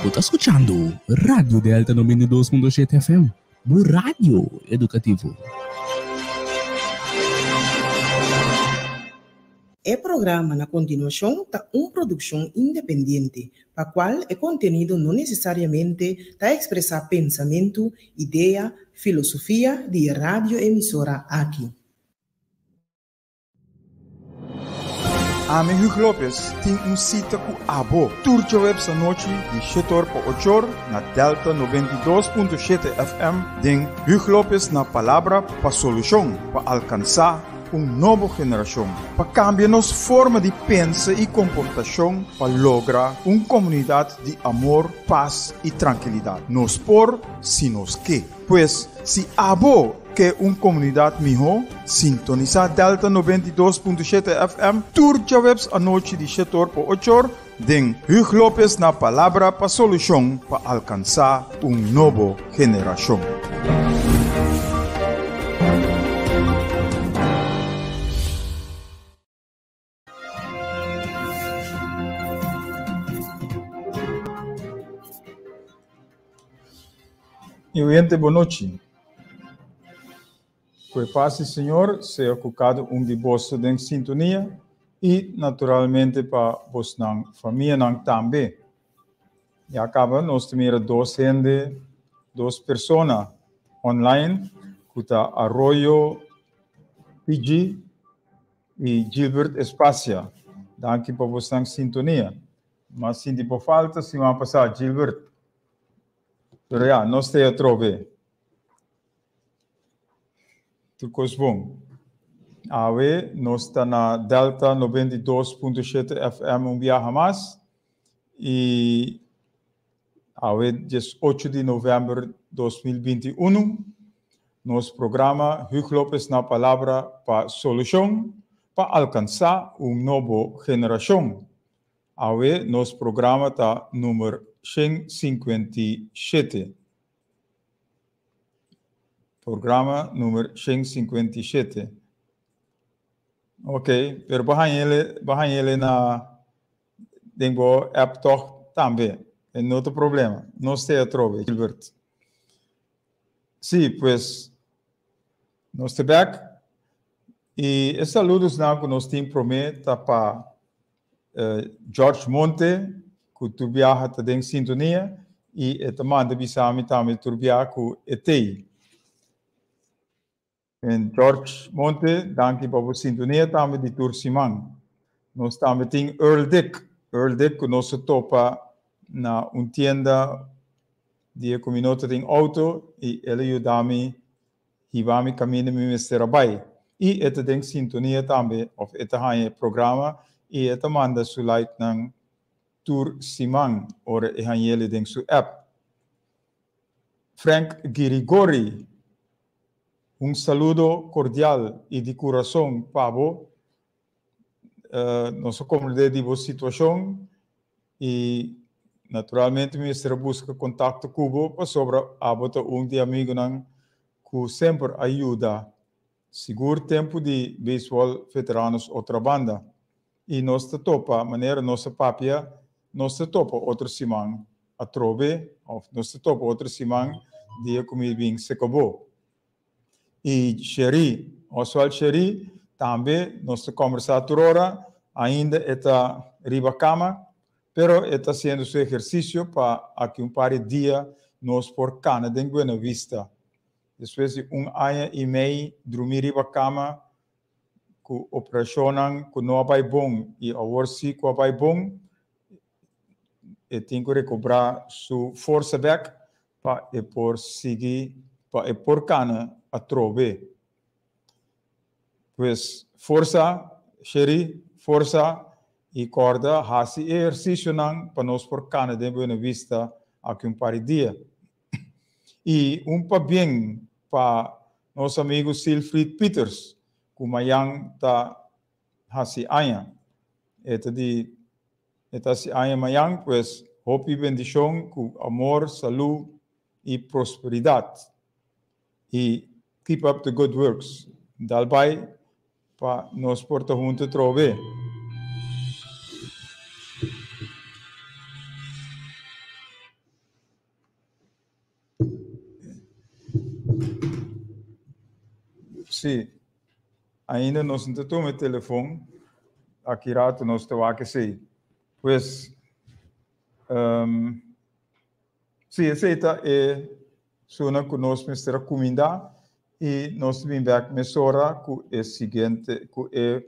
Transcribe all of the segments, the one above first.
Bo ta skuchando Radio Delta 92.7 FM, bo radio edukativo. E programa na kontinuashon ta un produkshon independiente, pa kual e kontenido no nesesariamente ta ekspresá pensamentu, idea, filosofia di e radioemisora aki. Ami Hugo Lopez tin un sita ku abo tur djaweps anochi di shetor pa ochor na Delta 92.7 FM den Hugo Lopez na Palabra pa Solushon pa alkansá un nobo generashon pa kambia nos forma di pensa i komportashon pa logra un komunidat di amor, pas i trankilidat. Nos por si nos ke. Pues, si abo ke un komunidat mihó, sintonisá Delta 92.7 FM tur djaweps anochi di shetor pa ochor den Huug Lopez na Palabra pa Solushon pa alkansá un nobo generashon. Mi oyente bon nochi. Ku e pas di Señor sea ku kada un di boso den sintonia i naturalmente pa bosnan famianan tambe. Ya kaba nos ta mira dos hende, dos persona online ku ta Arroyo PG i Gilbert Espacia. Danki pa bosnan sintonia. M'a sinti bo falta siman pasá, Gilbert. Pero ya, nos ta atrobe. Tur kos bon. Awe nos ta na Delta 92.7 FM un biaha mas i awe 18 di novèmber 2021 nos programa Huug Lopez na Palabra pa Solushon pa alkansá un nobo generashon. Awe nos programa ta number 157. Programa number 157. Ok, pero bo hañ'ele, bo hañ'ele na den bo app toch tambe. E no ta problema. Nos te atrobe, Gilbert. Sí, pues nos te bek. I e saludosnan ku nos tin promé ta pa George Monte, ku tur biaha ta den sintonia i e ta manda bisa mi tambe tur biaha ku e t'ei. En George Monte, danki pa bo sintonia tambe di tur siman. Nos tambe tin Earl Dick, Earl Dick ku nos a topa na un tienda dia ku mi no ta tin outo i el a yuda mi hiba mi kaminda mi mester a bai. I e ta den sintonia tambe òf e ta haña e programa i e ta manda su like-nan tur siman ora e hañ'el den su app. Frank Girigori, un saludo kordial i di kurason pa bo. Nos a komprendé di bo situashon i naturalmente mi mester a buska kontakto ku bo pasobra abo ta un di amigunan ku semper a yuda sigur tempu di Beisbòl Veteranos Otrabanda. I nos ta topa manera nos a papia, nos ta topa otro siman atrobe òf nos ta topa otro siman dia ku mi bin Sekobo. I Sherry, Oswald Sherry, tambe nos ta kombersá tur ora, ainda e ta riba kama, pero e ta hasiendo su ehersisio pa aki un par di dia nos por kana den Buena Vista. Despues di un aña i mei drumí riba kama ku operashonnan ku no a bai bon i awor sí ku a bai bon, e tin ku rekobrá su forsa bèk pa e por sigui, pa e por kana atrobe. Pues forsa Sherry, forsa i kòrda hasi e ehersisionan pa nos por kana den Buena Vista aki un par di dia. I un pabien pa nos amigu Silfried Pieters ku mayan ta hasi aña. E ta di e ta hasi aña mayan, pues hopi bendishon ku amor, salú i prosperidat. I keep up the good works. Dal bai pa nos por ta huntu atrobe. Sí, ainda nos no ta tuma e telefon, aki rato nos ta wak esei. Pues, um, sí, esei ta e suna ku nos mester a kumindá i nos ta bin bèk mesora ku e siguiente, ku e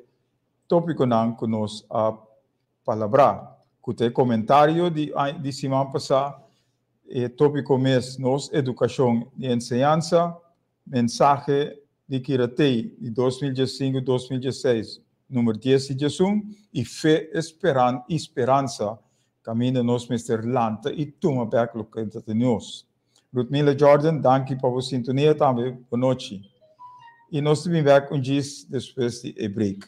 tópikonan ku nos a palabrá, ku ta e komentario di di siman pasá, e tópiko mes nos edukashon i enseñansa, mensahe di Kiratei di 2015, 2016, number 10 i 11, i fe esperan i speransa kaminda nos mester lanta i tuma bèk loke ta di nos. Rutmila Jordan, danki pa bo sintonia tambe. Bonochi. I nos ta bin bèk un djis despues di e break.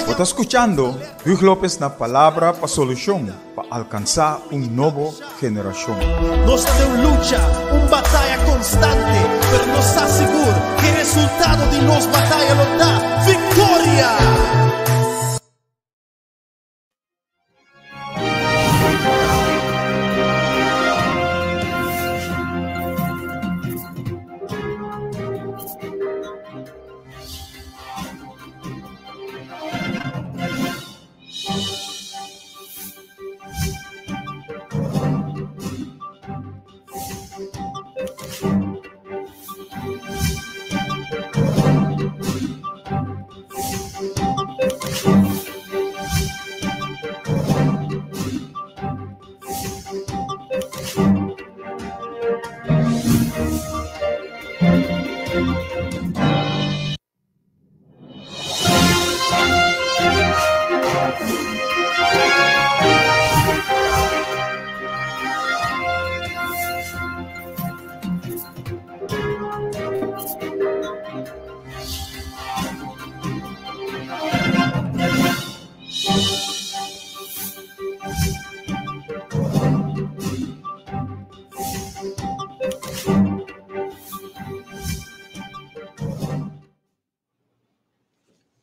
Bo ta skuchando Huug Lopez na Palabra pa Solushon pa alkansá un nobo generashon. Nos ta den un lucha, un bataya konstante, pero nos sa sigur ku e resultado di nos bataya lo ta viktoria!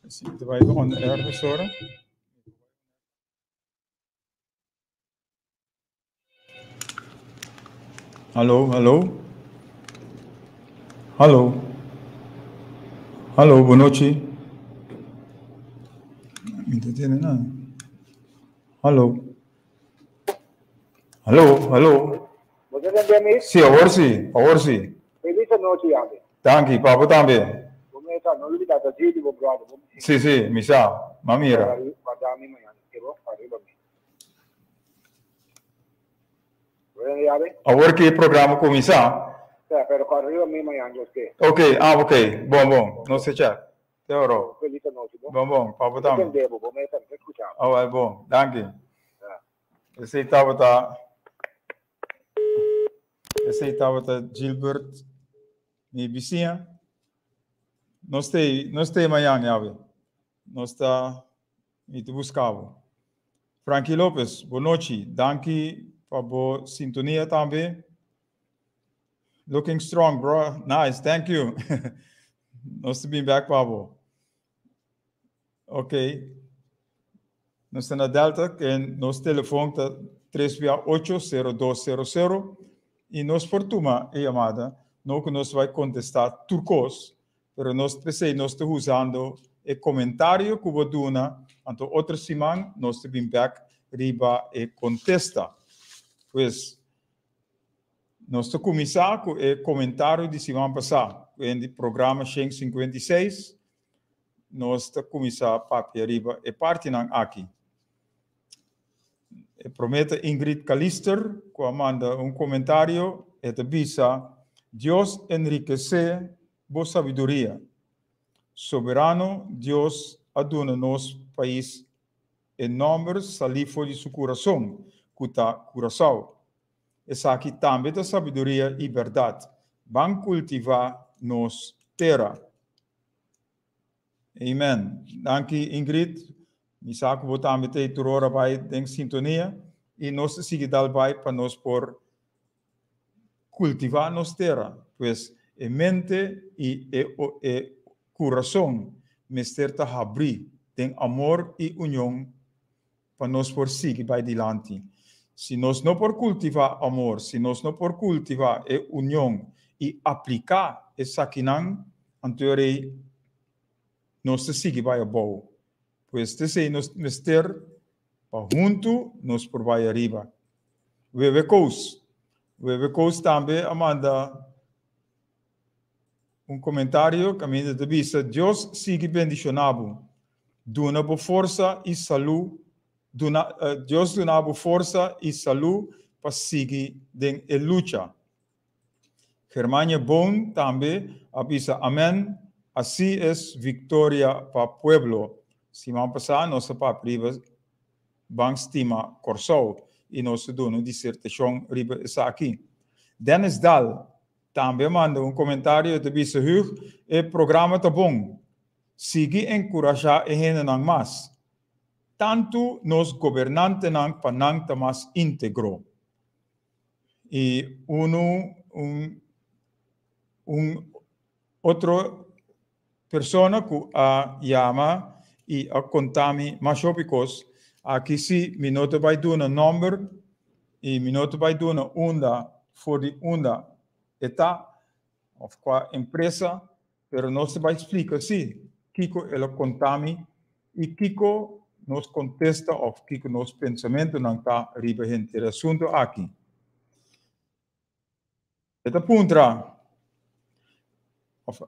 Si, ta bai on air mesora. Hallo, hallo. Hallo. Hallo, bonochi. Mi ta tende nada. Hallo. Hallo, hallo. Bo ta tende mi? Sí, awor sí, awor sí. Feliz anochi, Yabe. Danki, pa bo tambe. Bo mesa, no lubida ta di bo brother. Bo Sí, sí, mi sa. Ma mira. Guarda mi mañana, ke bo? Arriba mi. Bo tende, Yabe? Awor ki e programa kuminsá. Sí, pero arriba mi mañana, Dios ke. Ok, ah, ok. Bon, bon. Nos ta check. Te oro. Feliz anochi, bo. Bon, bon. Pa bo tambe. Bo tende bo, bo mesa, mi ta skucha bo. Awel, bon. Danki. Esei tabata Esei tabata Gilbert mi bisiña. Nos tei, nos tei mañan yawe. Nos ta mi ta buska bo. Frankie Lopez, bonochi. Danki pa bo sintonia tambe. Looking strong, bro. Nice, thank you. Nos ta bin back pa bo. Ok. Nos ta na Delta, ken nos telefon ta 3 via 8 0 2 0 0 y nos por tuma e llamada, no cu nos bay contesta tur cos, pero nos p'esey nos ta usando e comentario cu bo duna, anto otro siman nos ta bin bek riba e contesta. Pues, nos ta cuminsa cu e comentario di siman pasa, cu e di programa 156, nos ta kuminsá papia riba e partinan aki. E promé ta Ingrid Calister ku a manda un komentario, e ta bisa, Dios enrikesé bo sabiduria. Soberano Dios a duna nos pais e nòmber salí for di su kurason, ku ta Curaçao. Esaki tambe ta sabiduria i bèrdat. Ban kultivá nos tera. Amen. Danki Ingrid. Mi sa ku bo tambe ta tur ora bai den sintonia i nos ta sigui dal bai pa nos por kultivá nos tera. Pues e mente i e e kurason mester ta habrí. den amor i union pa nos por sigui bai dilanti. Si nos no por kultivá amor, si nos no por kultivá e union i apliká esakinan, anto rei nos ta sigui bai abou. Pues t'esei nos mester pa huntu nos por bai ariba. Wewe Koos. Wewe Koos tambe a manda un komentario kaminda ta bisa, Dios sigui bendishoná bo, duna bo forsa i salú, duna, Dios duna bo forsa i salú pa sigui den e lucha. Germania Boon tambe a bisa amen, así es victoria pa pueblo. Siman pasá nos a papia riba Ban Stima Kòrsou i nos a duna un disertashon riba esaki. Dennis Daal tambe a manda un komentario e ta bisa Hugh e programa ta bon. Sigui enkurashá e hendenan mas. Tantu nos gobernantenan pa nan ta mas íntegro. I unu un un otro persona ku a yama i a konta mi mas hopi kos. Aki si mi no ta bai duna nòmber i mi no ta bai duna unda for di unda e ta òf kua empresa, pero nos ta bai splika si kiko el a konta mi i kiko nos kontesta òf kiko nos pensamentunan ta riba henter e asuntu aki. E ta puntra, of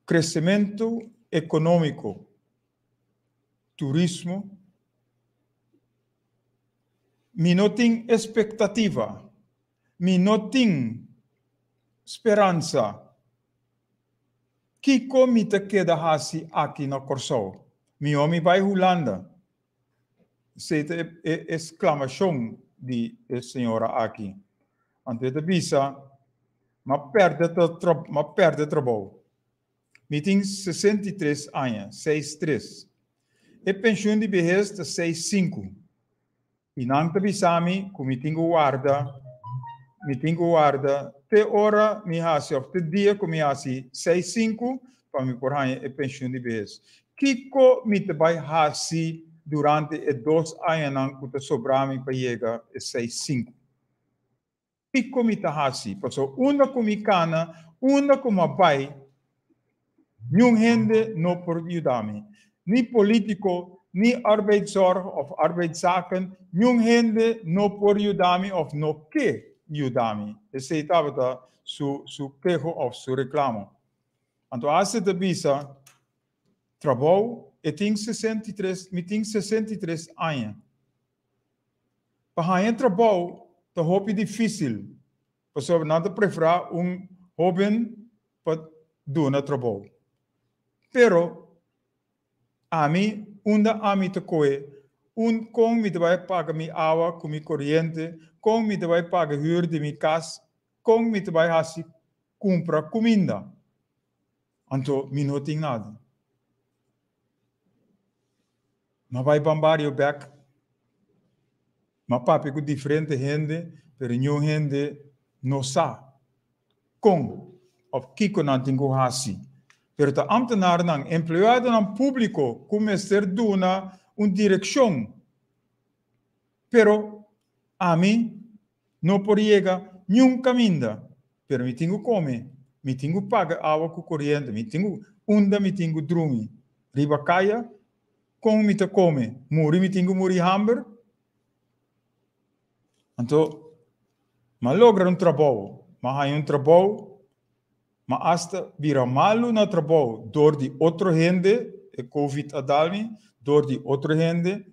kresementu ekonómiko, turismo, mi no tin espektativa, mi no tin speransa. Kiko mi ta keda hasi aki na Kòrsou? Mihó mi bai Hulanda. Esei ta e esklamashon di e señora aki. Anto e ta bisa, M'a pèrdè m'a pèrdè trabou. Mi tin 63 aña, seis tres. E penshun di behes ta seis sinku. I nan ta bisa mi ku mi tin ku warda, mi tin ku warda te ora mi hasi òf te dia ku mi hasi seis sinku pa mi por haña e penshun di behes. Kiko mi ta bai hasi durante e dos añanan ku ta sobra mi pa yega e seis sinku? Kiko mi ta hasi? Pasobra unda ku mi kana, unda ku mi a bai, niun hende no por yuda mi. Ni polítiko, ni arbeidszorg òf arbeidszaken, niun hende no por yuda mi òf no ke yuda mi. Esei tabata su su keho òf su reklamo. Anto Ase ta bisa, Trabou, e tin 63, mi tin 63 aña. Pa haña trabou ta hopi difísil, pasobra nan ta preferá un hóben pa duna trabou. Pero ami, unda ami ta kohe un kon mi ta bai paga mi awa ku mi koriente, kon mi ta bai paga hür di mi kas, kon mi ta bai hasi kumpra kuminda? Anto mi no tin nada. M'a bai ban bario bek, m'a papia ku diferente hende, pero niun hende no sa kon òf kiko nan tin ku hasi. Pero ta ámtenarnan, empleadonan públiko ku mester duna un direkshon. Pero ami no por yega niun kaminda, pero mi tin ku kome, mi tin ku paga awa ku koriente, mi tin ku unda mi tin ku drumi, riba kaya, kon mi ta kome, muri mi tin ku muri hamber? Anto, m'a logra un trabou, m'a haña un trabou, m'a asta bira malu na trabou dor di otro hende, e covid a dal mi, dor di otro hende,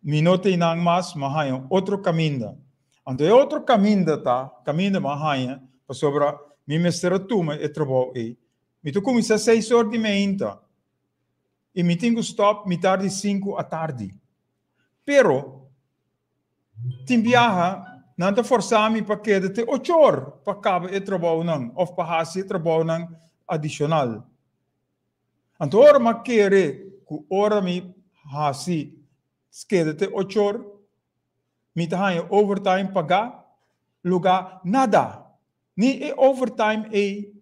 Mi no ta einan mas, m'a haña otro kaminda. Anto e otro kaminda ta, kaminda m'a haña, pasobra mi mester a tuma e trabou ei. Mi ta kuminsá seis or di meinta i mi tin ku stòp mitar di sinku atardi. Pero, tin biaha nan ta forsá mi pa keda te ocho or pa kaba e trabounan òf pa hasi e trabounan adishonal. Anto ora m'a kere ku ora mi hasi skeda te ochor, mi ta haña overtime pagá, lugá nada. Ni e overtime ei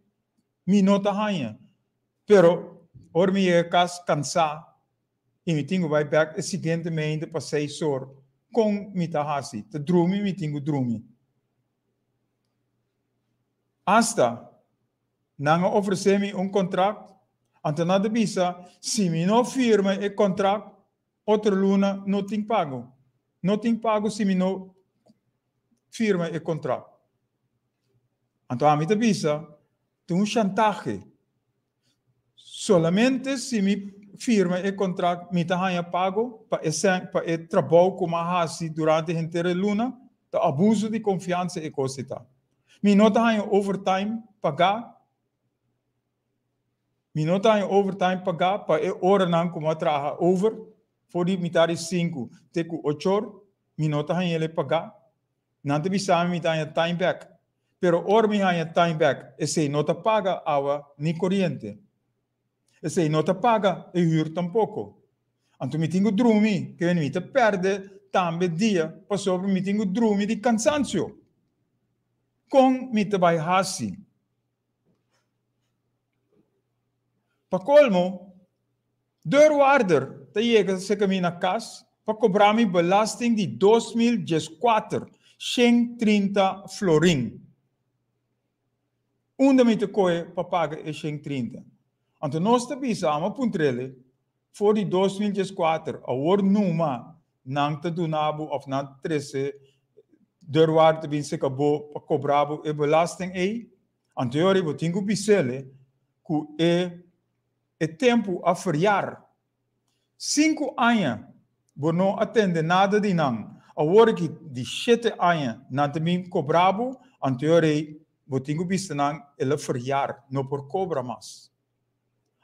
mi no ta haña. Pero Ora mi yega kas kansá i mi tin ku bai bèk e siguiente meinte pa seis or, kon mi ta hasi? Ta drumi mi tin ku drumi. Asta nan a ofresé mi un kontrakt, anto nan ta bisa si mi no firma e kontrakt, otro luna no tin pago. No tin pago si mi no firma e kontrakt. Anto ami ta bisa, ta un shantahe. Solamente si mi firma e kontrakt mi ta haña pago pa e sèn, pa e trabou ku mi a hasi durante henter e luna. Ta abuso di konfiansa e kos ei ta. Mi no ta haña overtime pagá. Mi no ta haña overtime pagá pa e oranan ku mi a traha over, for di mitar di sinku te ku ochor, mi no ta haña el pagá. Nan ta bisa mi mi ta haña time back. Pero ora mi haña time back, esei no ta paga awa ni koriente. Esei no ta paga e hür tampoko. Anto mi tin ku drumi, ke mi ta pèrdè tambe dia pasobra mi tin ku drumi di kansansio. Kon mi ta bai hasi? Pa kolmo, deurwaarder ta yega serka mi na kas pa kobra mi belasting di 2014, 130 florin. Unda mi ta kohe pa paga e 130? Anto nos ta bisa, amo a puntr'el, for di 2014 awor numa nan ta duna bo of nan ta trese deurwaarder ta bin serka bo pa kobra bo e belasting ei? Anto yori bo tin ku bis'el ku e e tempu a verjaar. Sinku aña bo no a tende nada di nan, awor ki di shete aña nan ta bin kobra bo, anto yori bo tin ku bisa nan el a verjaar, no por kobra mas.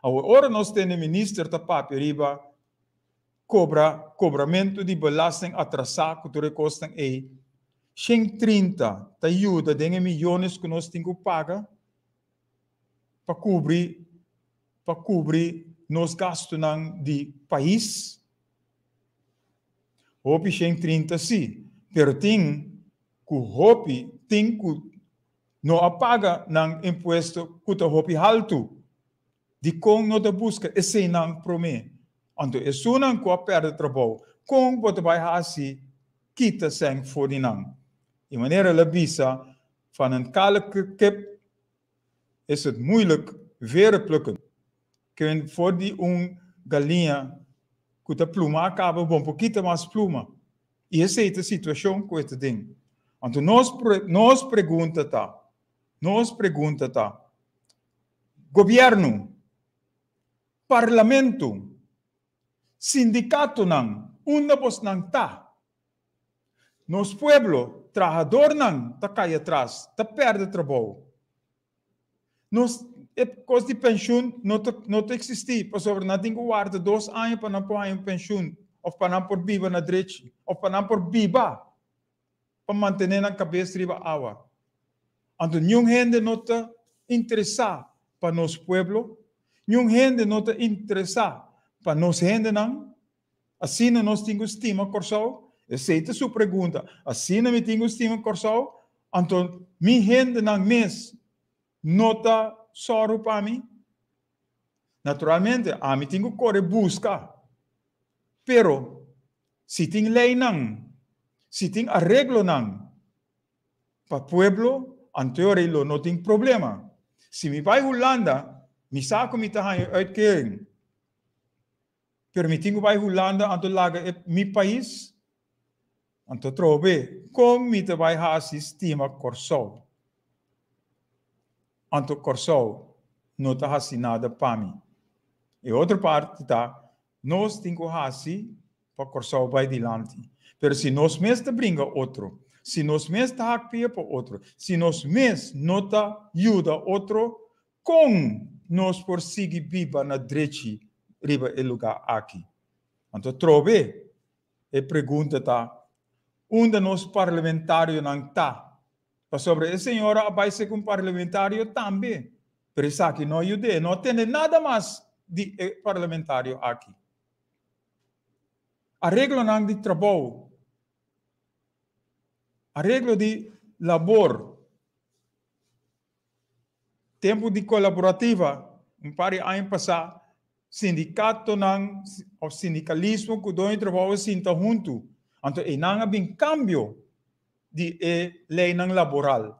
Awor ora nos tende minister ta papia riba kobra kobramentu di belasting atrasá ku tur e kosnan ei, 130 ta yuda den e miyones ku nos tin ku paga pa kubri pa kubri nos gastunan di pais? Hopi 130 si, pero tin ku hopi tin ku no a paga nan impuesto ku ta hopi haltu. Dikon no ta buska eseinan promé? Anto esunnan ku a pèrdè trabou, kon bo ta bai hasi kita sèn for di nan? Di manera el a bisa, Van een kale kip is het moeilijk veren plukken. Ken for di un galiña ku ta pluma a kaba, bo por kita mas pluma. I esei ta e situashon ku e ta den. Anto nos nos pregunta ta, nos pregunta ta, Gobièrnu, Parlamento, sindikatonan, unda bosnan ta? Nos pueblo, trahadornan ta kai atras, ta pèrdè trabou. Nos e kos di penshun no ta no ta eksistí pasobra nan tin ku warda dos aña pa nan por haña un penshun òf pa nan por biba na drechi òf pa nan por biba pa mantené nan kabes riba awa. Anto niun hende no ta interesá pa nos pueblo, niun hende no ta interesá pa nos hendenan. Asina nos tin ku stima Kòrsou? Esei ta su pregunta. Asina mi tin ku stima Kòrsou? Anto mi hendenan mes no ta sòru pa mi? Naturalmente, ami tin ku kore buska. Pero, si tin leinan, si tin areglonan pa pueblo, anto e lo no tin problema. Si mi bai Hulanda, mi sa ku mi ta haña uitkering. Pero mi tin ku bai Hulanda anto laga e mi pais? Anto trobe, kon mi ta bai hasi stima Kòrsou? Anto Kòrsou no ta hasi nada pa mi. E otro parti ta, nos tin ku hasi pa Kòrsou bai dilanti. Pero si nos mes ta bringa otro, si nos mes ta hak pia pa otro, si nos mes no ta yuda otro, Kon nos por sigui biba na drechi riba e lugá aki? Anto trobe e pregunta ta, unda nos parlamentarionan ta? Pasobra e señora a bai ser un parlamentario tambe, pero esaki no a yud'é, no a tende nada mas di e parlamentario aki. Areglonan di trabou, areglo di labor. Tempu di kolaborativa, un par di aña pasá, Sindikatonan òf sindikalismo ku doño di trabou a sinta huntu. Anto einan a bin kambio di e leinan laboral.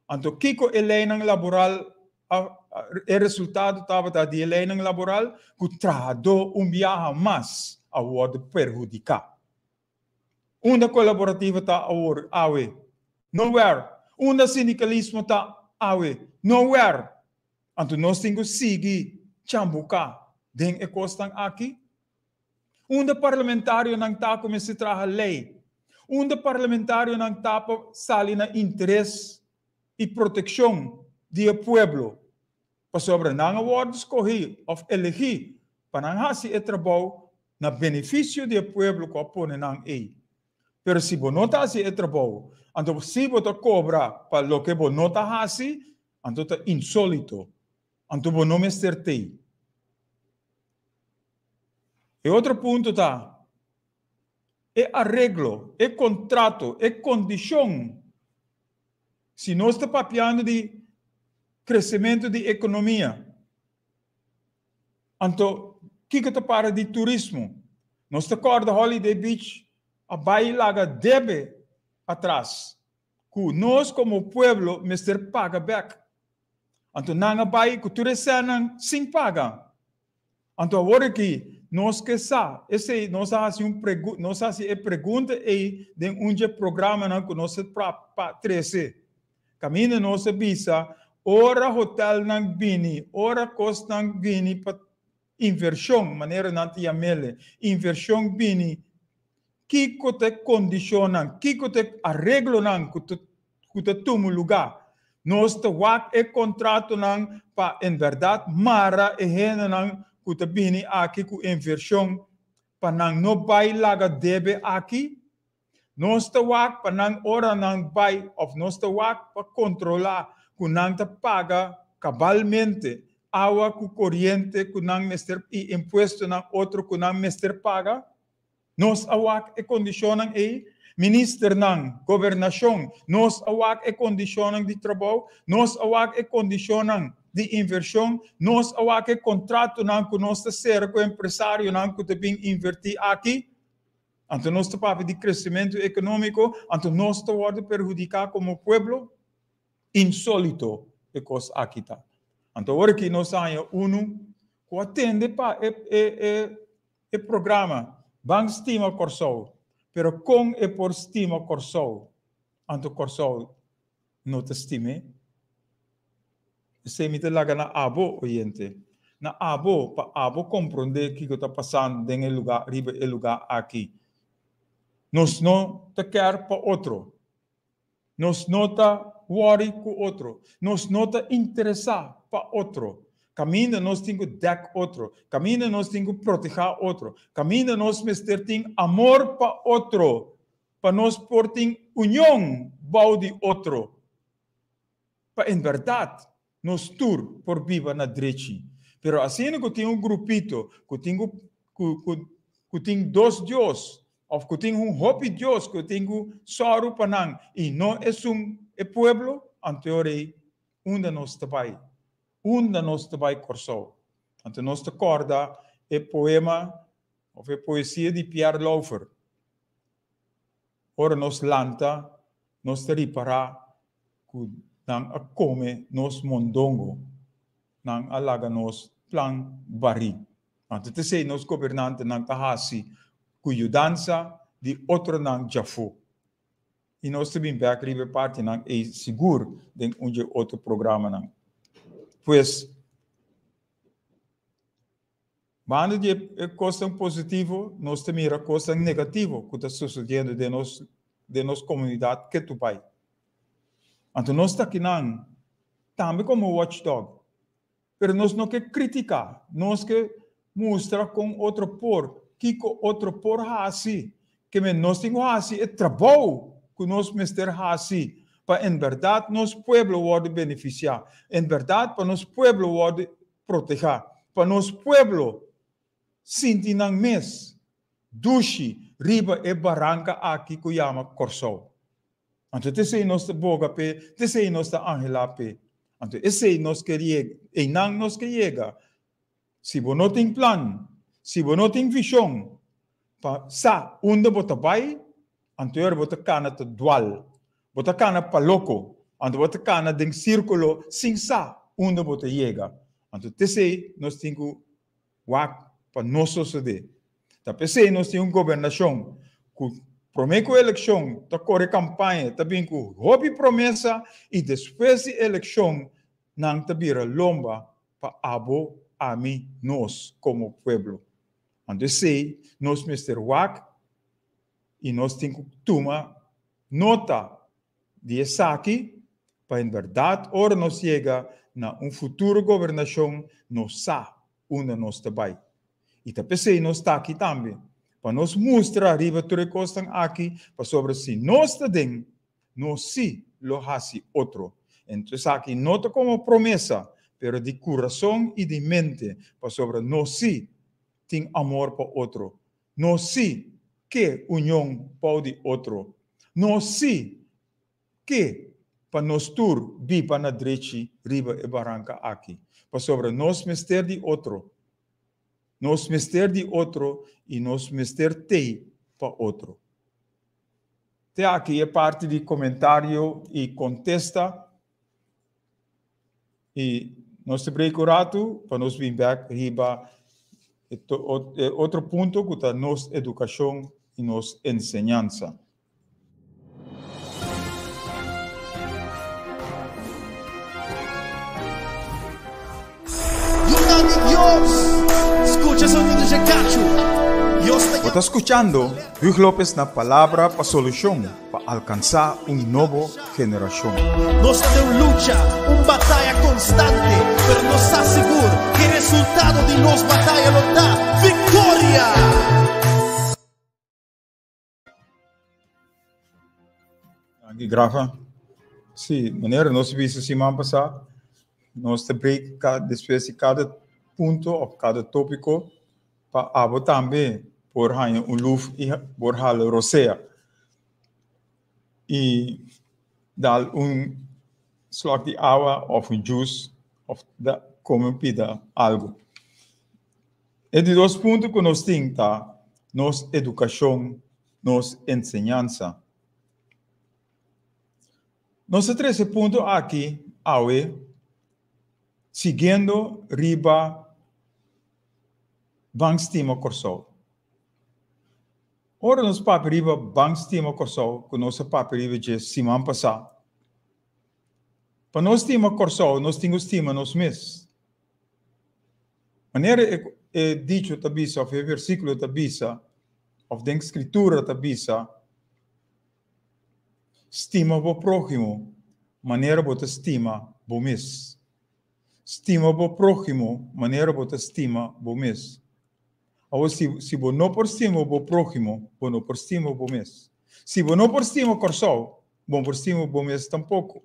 Anto kiko e leinan laboral a e resultado tabata di e leinan laboral? Ku trahadó un biaha mas a wòrdu perhudiká. Unda kolaborativa ta awor, awe? Nowhere. Unda sindikalismo ta awe? Nowhere. Anto nos tin ku sigui chambuká den e kosnan aki? Unda parlamentarionan ta ku mester traha lei? Unda parlamentarionan ta pa sali na interes i protekshon di e pueblo? Pasobra nan a wòrdu skohí òf elegí pa nan hasi e trabou na benefisio di e pueblo ku a pone nan ei. Pero si bo no ta hasi e trabou, anto si bo ta kobra pa loke bo no ta hasi, anto ta insólito. Anto bo no mester t'ei. E otro punto ta e areglo, e kontrato, e kondishon. Si nos ta papiando di kresementu di ekonomia, anto kiko ta para di turismo? Nos ta kòrda Holiday Beach a bai laga debe atras ku nos komo pueblo mester paga bèk. Anto nan a bai ku tur e sènnan sin paga. Anto awor aki nos ke sa, esei nos a hasi un pregu nos a hasi e pregunta ei den un dje programanan ku nos a pra pa trese. Kaminda nos a bisa ora hotelnan bini, ora kosnan bini pa invershon, manera nan ta yam'ele, invershon bini, kiko ta e kondishonnan, kiko ta e areglonan ku ta ku ta tuma lugá. Nos ta wak e kontratonan pa en bèrdat mara e hendenan ku ta bini aki ku invershon pa nan no bai laga debe aki. Nos ta wak pa nan ora nan bai òf nos ta wak pa kontrolá ku nan ta paga kabalmente awa ku koriente ku nan mester i impuestonan otro ku nan mester paga. Nos a wak e kondishonnan ei, ministernan, gobernashon, nos a wak e kondishonnan di trabou, nos a wak e kondishonnan di invershon, nos a wak e kontratonan ku nos ta sera ku empresarionan ku ta bin invertí aki. Anto nos ta papia di kresementu ekonómiko, anto nos ta wòrdu perhudiká komo pueblo. Insólito e kos aki ta. Anto ora ki nos a haña unu ku a tende pa e e e E programa Ban Stima Kòrsou, pero kon e por stima Kòrsou anto Kòrsou no ta stim'é? Esei mi ta laga na abo, oyente, na abo pa abo komprondé kiko ta pasando den e lugá, riba e lugá aki. Nos no ta kèr pa otro. Nos no ta worry ku otro. Nos no ta interesá pa otro. Kaminda nos tin ku dèk otro. Kaminda nos tin ku protehá otro. Kaminda nos mester tin amor pa otro pa nos por tin union bou di otro. Pa en bèrdat nos tur por biba na drechi. Pero asina ku tin un grupito ku tin ku ku ku ku tin dos dios òf ku tin un hopi dios ku tin ku sòru pa nan i no esun e pueblo, anto e ora ei unda nos ta bai? Unda nos ta bai Kòrsou? Anto nos ta kòrda e poema òf e poesia di Pierre Lauffer. Ora nos lanta, nos ta ripará ku nan a kome nos mondongo, nan a laga nos plan barí. Anto t'esei nos gobernantenan ta hasi ku yudansa di otronan djafó. I nos ta bin bèk riba e partinan ei sigur den un dje otro programanan. Pues, Banda di e kosnan positivo, nos ta mira kosnan negativo ku ta sosodiendo den nos den nos komunidat ketu bai. Anto nos ta akinan tambe komo watchdog, pero nos no ke kritiká, nos ke mustra kon otro por, kiko otro por hasi, ke men nos tin ku hasi e trabou ku nos mester hasi pa en bèrdat nos pueblo wòrdu benefisiá, en bèrdat pa nos pueblo wòrdu protehá, pa nos pueblo sinti nan mes dushi riba e baranka aki ku yama Kòrsou. Anto t'esei nos ta boga p'e, t'esei nos ta anhelá p'e. Anto esei nos ke yega, einan nos ke yega. Si bo no tin plan, si bo no tin vishon pa sa unda bo ta bai, anto bo ta kana ta dwal. Bo ta kana pa loko, anto bo ta kana den sírkulo sin sa unda bo ta yega. Anto t'esei nos tin ku wak pa no sosodé. Ta p'esei nos tin un gobernashon ku promé ku elekshon ta kore kampaña, ta bin ku hopi promesa i despues di elekshon nan ta bira lomba pa abo, ami, nos komo pueblo. Anto esei nos mester wak i nos tin ku tuma nota di esaki pa en bèrdat ora nos yega na un futuro gobernashon nos sa unda nos ta bai. I ta p'esei nos ta aki tambe, pa nos mustra riba tur e kosnan aki, pasobra si nos ta den, nos sí lo hasi otro. Enton esaki no ta komo promesa, pero di kurason i di mente, pasobra nos sí tin amor pa otro. Nos sí ke union bou di otro. Nos sí ke pa nos tur biba na drechi riba e baranka aki, pasobra nos mester di otro. Nos mester di otro i nos mester tei pa otro. Te aki e parti di komentario i kontesta. I nos ta break un ratu pa nos bin bek riba e otro punto ku ta nos edukashon i nos enseñansa. Bo ta skuchando Huug Lopez na Palabra pa Solushon pa alkansá un nobo generashon. Nos ta den un lucha, un bataya konstante, pero nos sa sigur ku e resultado di nos bataya lo ta viktoria! Danki Grafa. Sí, manera nos bisa siman pasá, nos ta break despues di kada punto òf kada tópiko pa abo tambe por haña un luf i por hala rosea. I dal un slòk di awa òf un juice òf da kome un pida algu. E di dos punto ku nos tin ta nos edukashon, nos enseñansa. Nos ta trese punto aki awe siguiendo riba Ban Stima Kòrsou. Ora nos papia riba Ban Stima Kòrsou ku nos a papia riba dje siman pasá, pa nos stima Kòrsou nos tin ku stima nos mes. Manera e dicho ta bisa òf e versíkulo ta bisa òf den Skritura ta bisa, Stima bo próhimo manera bo ta stima bo mes. Stima bo próhimo manera bo ta stima bo mes. Awor, si, si bo no por stima bo próhimo, bo no por stima bo mes. Si bo no por stima Kòrsou, bo no por stima bo mes tampoko.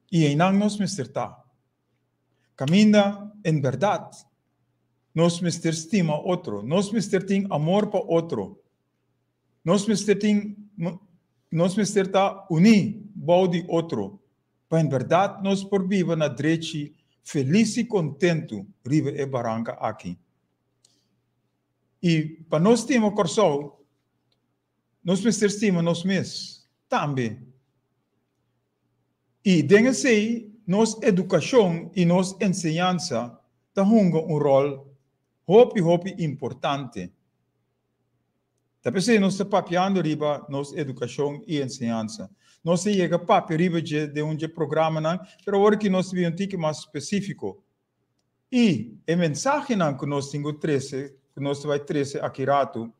I einan nos mester ta. Kaminda en bèrdat nos mester stima otro, nos mester tin amor pa otro, nos mester tin nos mester ta uní bou di otro pa en bèrdat nos por biba na drechi felis i kontentu riba e baranka aki. I pa nos stima Kòrsou, nos mester stima nos mes tambe. I den esei nos edukashon i nos enseñansa ta hunga un ròl hopi hopi importante. Ta p'esei nos ta papiando riba nos edukashon i enseñansa. Nos a yega papia riba dje den un dje programanan, pero awor aki nos ta bira un tiki mas spesífiko. I e mensahenan ku nos tin ku trese, ku nos ta bai trese aki ratu,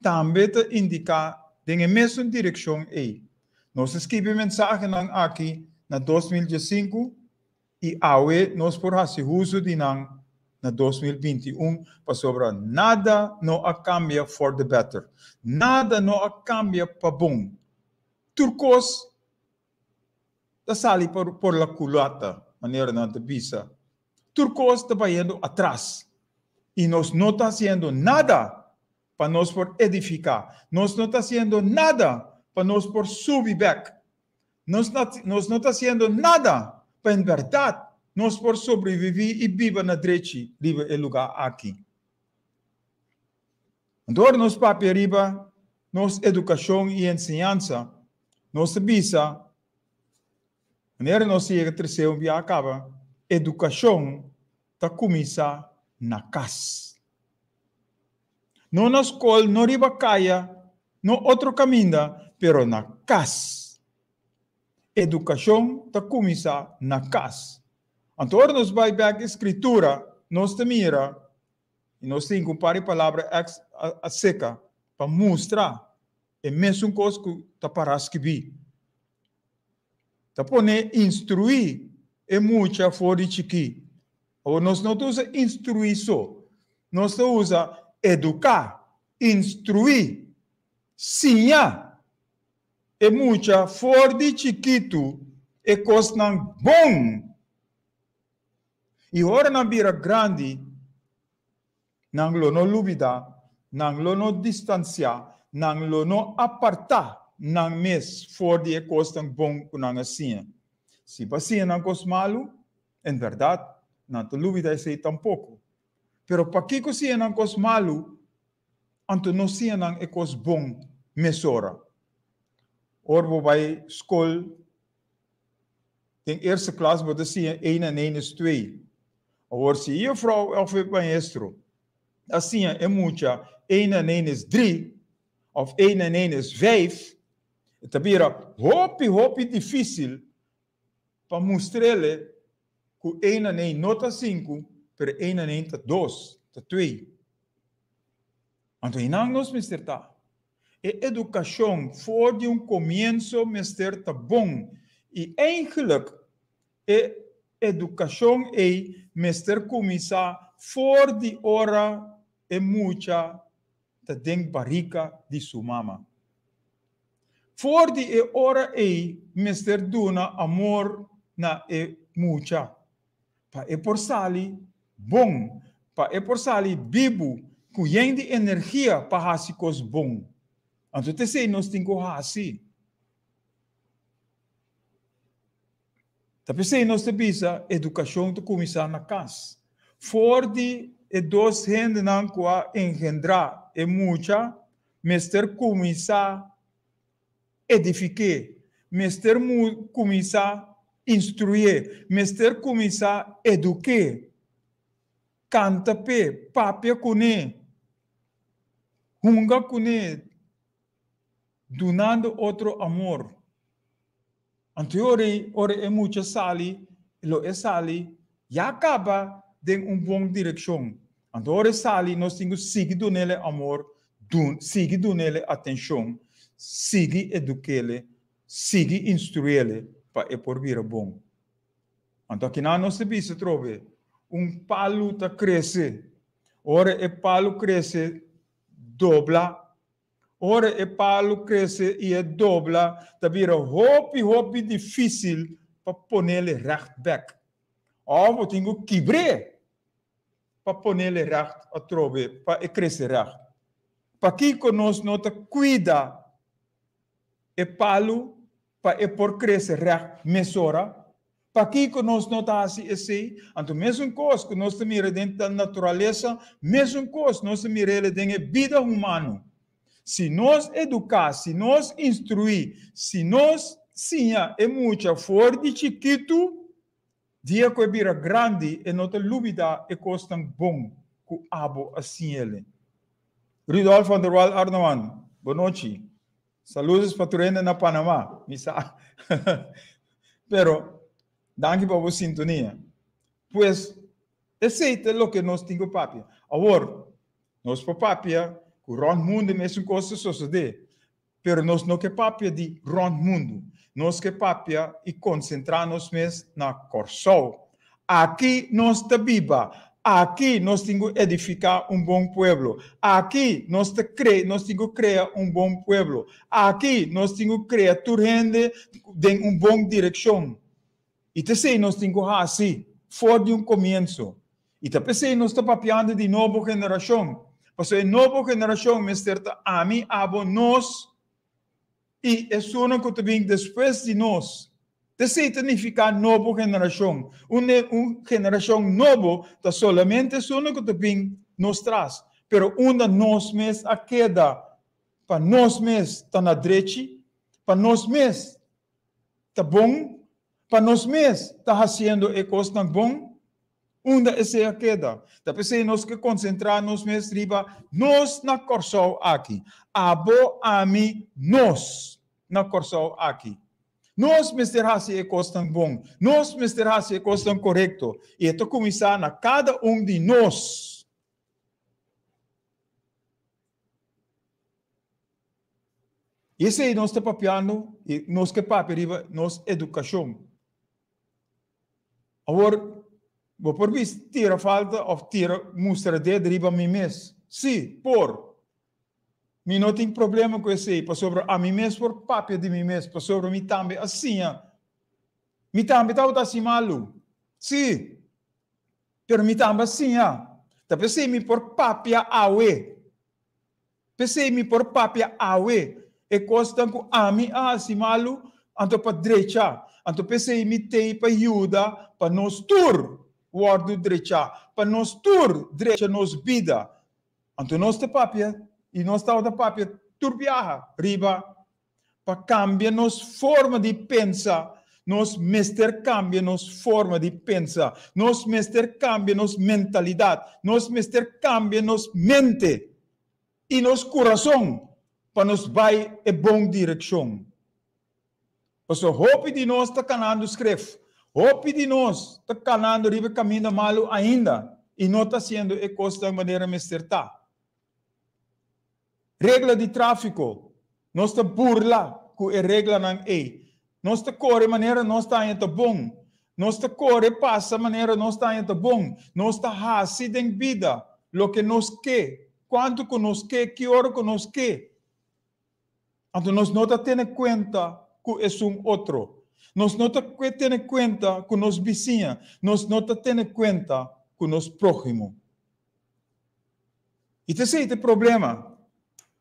tambe ta indiká den e mesun direkshon ei. Nos a skibi e mensahenan aki na 2015 i awe nos por hasi uso di nan na 2021 pasobra nada no a kambia for the better. Nada no a kambia pa bon. Tur kos ta sali por la culata, manera nan ta bisa. Tur cos ta bayendo atras y nos no ta haciendo nada pa nos por edifica. Nos no ta haciendo nada pa nos por subi bek. Nos no ta haciendo nada pa en berdad nos por sobreviví i biba na drechi riba e lugá aki. Anto ora nos papia riba nos edukashon i enseñansa, nos ta bisa, manera nos a yega tresé un biaha kaba, edukashon ta kuminsá na kas. No na skol, no riba kaya, no otro kaminda, pero na kas. Edukashon ta kuminsá na kas. Anto ora nos bai bèk e Skritura, nos ta mira, i nos tin ku un par di palabra èks aseka pa mustra e mesun kos ku ta pará skibí. Ta pone instruí e mucha for di chikí. Awor nos no ta usa instruí so, nos ta usa eduká, instruí, siña e mucha for di chikitu e kosnan bon. I ora nan bira grandi, Nan lo no lubidá, nan lo no distansiá, nan lo no apartá nan mes for di e kosnan bon ku nan a siña. Si bo a siña nan kos malu, en bèrdat, nan ta lubidá esei tampoko. Pero pakiko siña nan kos malu, anto no siña nan e kos bon mesora? Ora bo bai skol, Den eerste klas bo ta siña een en een is twee. Awor si e juffrouw of e maestro a siña e mucha een en een is drie of een en een is vijf, e ta bira hopi hopi dificil pa mustr'ele cu een en een no ta sinku, pero een en een ta dos, ta twee. Anto einan nos mester ta. E edukashon for di un komienso mester ta bon i eigenlik e edukashon ei mester kuminsá for di ora e mucha ta den barika di su mama. For di e ora ei mester duna amor na e mucha pa e por sali bon, pa e por sali bibu ku yen di energia pa hasi kos bon. Anto ta esei nos tin ku hasi. Ta p'esei nos ta bisa edukashon ta kuminsá na kas. For di e dos hendenan ku a engendrá e mucha mester kuminsá edifik'é, mester kuminsá instruyé, mester kuminsá eduk'é, kanta p'e, papia kuné, hunga kuné, dunando otro amor. Anto e ora ei, ora e mucha sali, lo e sali ya kaba den un bon direkshon. Anto ora e sali, nos tin ku sigui dun'el e amor, dun, sigui dun'el e atenshon, sigui eduk'el, sigui instrui'el pa e por bira bon. Anto akinan nos ta bisa atrobe, un palu ta krese. Ora e palu krese, dobla. Ora e palu krese i e dobla, ta bira hopi, hopi difísil pa ponele règt bèk. Òf bo tin ku kibr'é pa ponele règt atrobe, pa e krese règt. Pakiko nos no ta kuida e palu pa e por krese règt mesora? Pakiko nos no ta hasi esei? Anto mesun kos ku nos ta mira den ta naturalesa, mesun kos nos ta mira el den e bida humano. Si nos eduká, si nos instruí, si nos siña e mucha for di chikitu, dia ku e bira grandi e no ta lubidá e kosnan bon ku abo a siñ'el. Rudolf van der Wal Arnoan, bonochi. Saludos pa tur hende na Panama. Mi sa. Pero, danki pa bo sintonia. Pues, esei ta loke nos tin ku papia. Awor, nos por papia ku rònt mundu mesun kos ta sosodé, pero nos no ke papia di rònt mundu. Nos ke papia i konsentrá nos mes na Kòrsou. Aki nos ta biba, aki nos tin ku edifiká un bon pueblo, aki nos ta kre, nos tin ku krea un bon pueblo, aki nos tin ku krea tur hende den un bon direkshon. I ta esei nos tin ku hasi for di un komienso. I ta p'esei nos ta papiando di nobo generashon, pasobra e nobo generashon mester ta ami, abo, nos i esunnan ku ta bin despues di nos. T'esei ta nifiká nobo generashon. Un un generashon nobo ta solamente esun ku ta bin nos tras. Pero unda nos mes a keda pa nos mes ta na drechi, pa nos mes ta bon, pa nos mes ta hasiendo e kosnan bon, unda esei a keda? Ta p'esei nos ke konsentrá nos mes riba nos na Kòrsou aki. Abo, ami, nos na Kòrsou aki. Nos mester hasi e kosnan bon. Nos mester hasi e kosnan korekto. I e ta kuminsá na kada un di nos. I esei nos ta papiando i nos ke papia riba nos edukashon. Awor, bo por bisa tira falta òf tira mustra ded riba mi mes. Sí, por. Mi no tin problema ku esei, pasobra ami mes por papia di mi mes, pasobra mi tambe a siña. Mi tambe tabata hasi malu. Sí, pero mi tambe a siña. Ta p'esei mi por papia awe. P'esei mi por papia awe e kosnan ku ami a hasi malu, anto pa drecha. Anto p'esei mi tei pa yuda pa nos tur wòrdu drechá, pa nos tur drecha nos bida. Anto nos ta papia i nos tabata papia tur biaha riba pa kambia nos forma di pensa. Nos mester kambia nos forma di pensa. Nos mester kambia nos mentalidat. Nos mester kambia nos mente i nos kurason pa nos bai e bon direkshon. Pasobra hopi di nos ta kanando skref. Hopi di nos ta kanando riba e kaminda malu ainda i no ta hasiendo e kosnan manera mester ta. Regla di tráfiko, Nos ta burla ku e reglanan ei. Nos ta kore manera nos ta haña ta bon. Nos ta kore pasa manera nos ta haña ta bon. Nos ta hasi den bida loke nos ke, kuantu ku nos ke, ki ora ku nos ke. Anto nos no ta tene kuenta ku esun otro. Nos no ta tene kuenta ku nos bisiña. Nos no ta tene kuenta ku nos próhimo. I ta esei ta e problema.